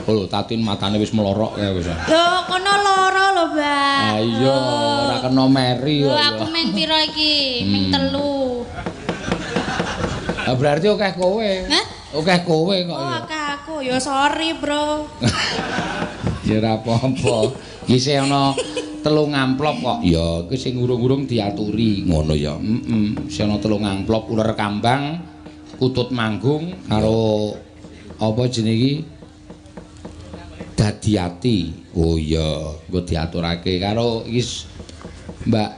Oh lho, Tatin matane wis melorok kae wis.
Lho, kono loro lho, Mbak.
Ha iya, ora kena meri
kok. Lho, aku meng piro iki? Meng 3.
Lah berarti akeh kowe.
Hah?
Akeh kowe kok.
Oh, akeh aku. Ya sorry, Bro.
Ya ora apa-apa. Iki sih ana 3 amplop kok. Ya, iki sing urung-urung diaturi ngono ya. Heeh. Sing ana 3 amplop uler kambang, kutut manggung karo apa jenenge iki? Dadiati. Oh iya, engko diaturake karo iki Mbak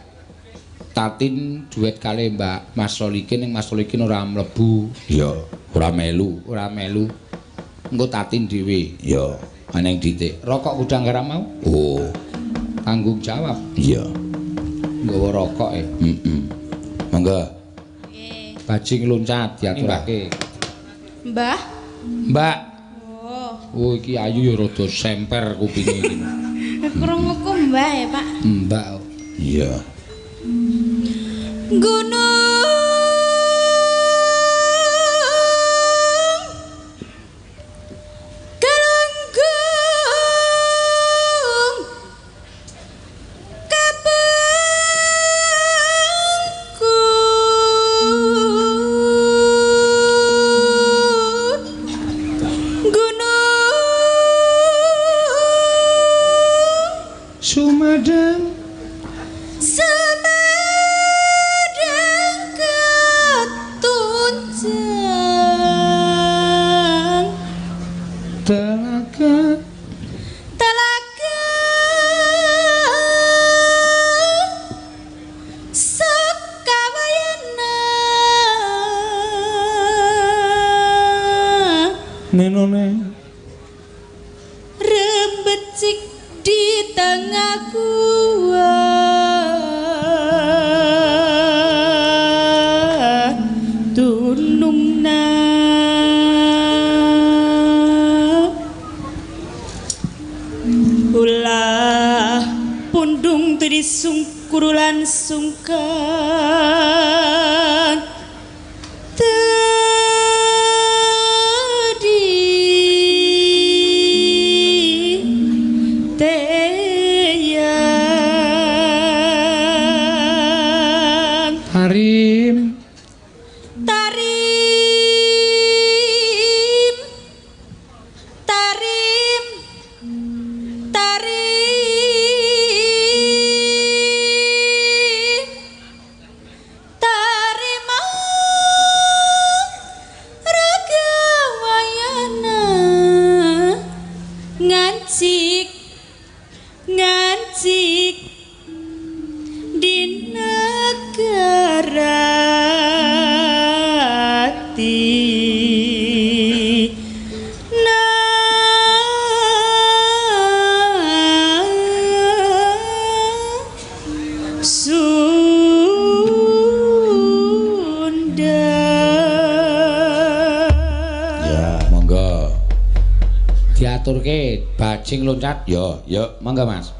Tatin duet kali Mbak Mas Solikin, ning Mas Solikin ora mlebu. Ya, ora melu, ora melu. Engko Tatin dhewe. Ya, aneng ditik. Rokok gudang garam mau? Oh. Tanggung jawab. Iya. Nggawa rokok e. Heeh. Monggo.
Nggih.
Bajing loncat diaturake.
Mbah.
Mbak.
Oh.
Oh iki ayu ya rada semper kupinge iki.
Krunguku Mbah ya, Pak.
Mbak. Iya.
Gunung Galunggung Kapengkut Gunung
Sumedang
Sumedang ketunjang
Telaga
Telaga Sukawayana
Nenone
Rembecik di tengah gua. Pundung tadi sungkurulan sungkan tadi teyang
Tarim
tarim tarim tarim tarima raga wayana ngancik ngancik di negara Sunda.
Ya, monggo. Diaturke bajing loncat. Ya, ya, monggo Mas.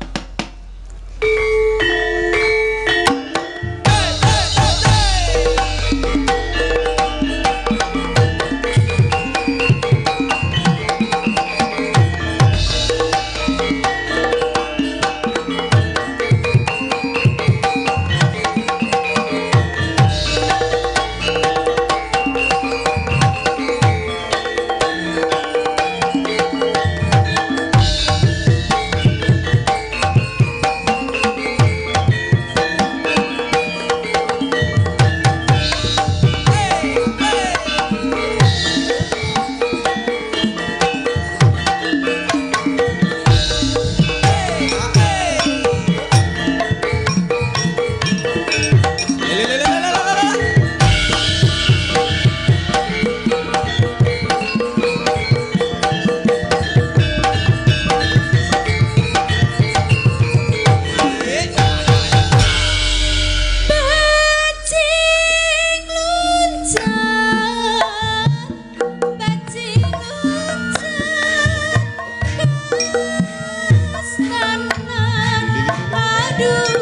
Aduh.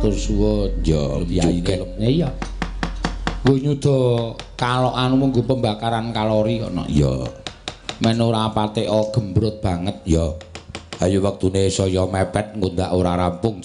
Matur suwun.
Ya,
Piyayine. Iya. Nggo nyuda kalokan nggo pembakaran kalori kok no.
Ya.
Men ora pateka gembrot banget.
Ya.
Ayo wektune saya mepet ngundak ora rampung.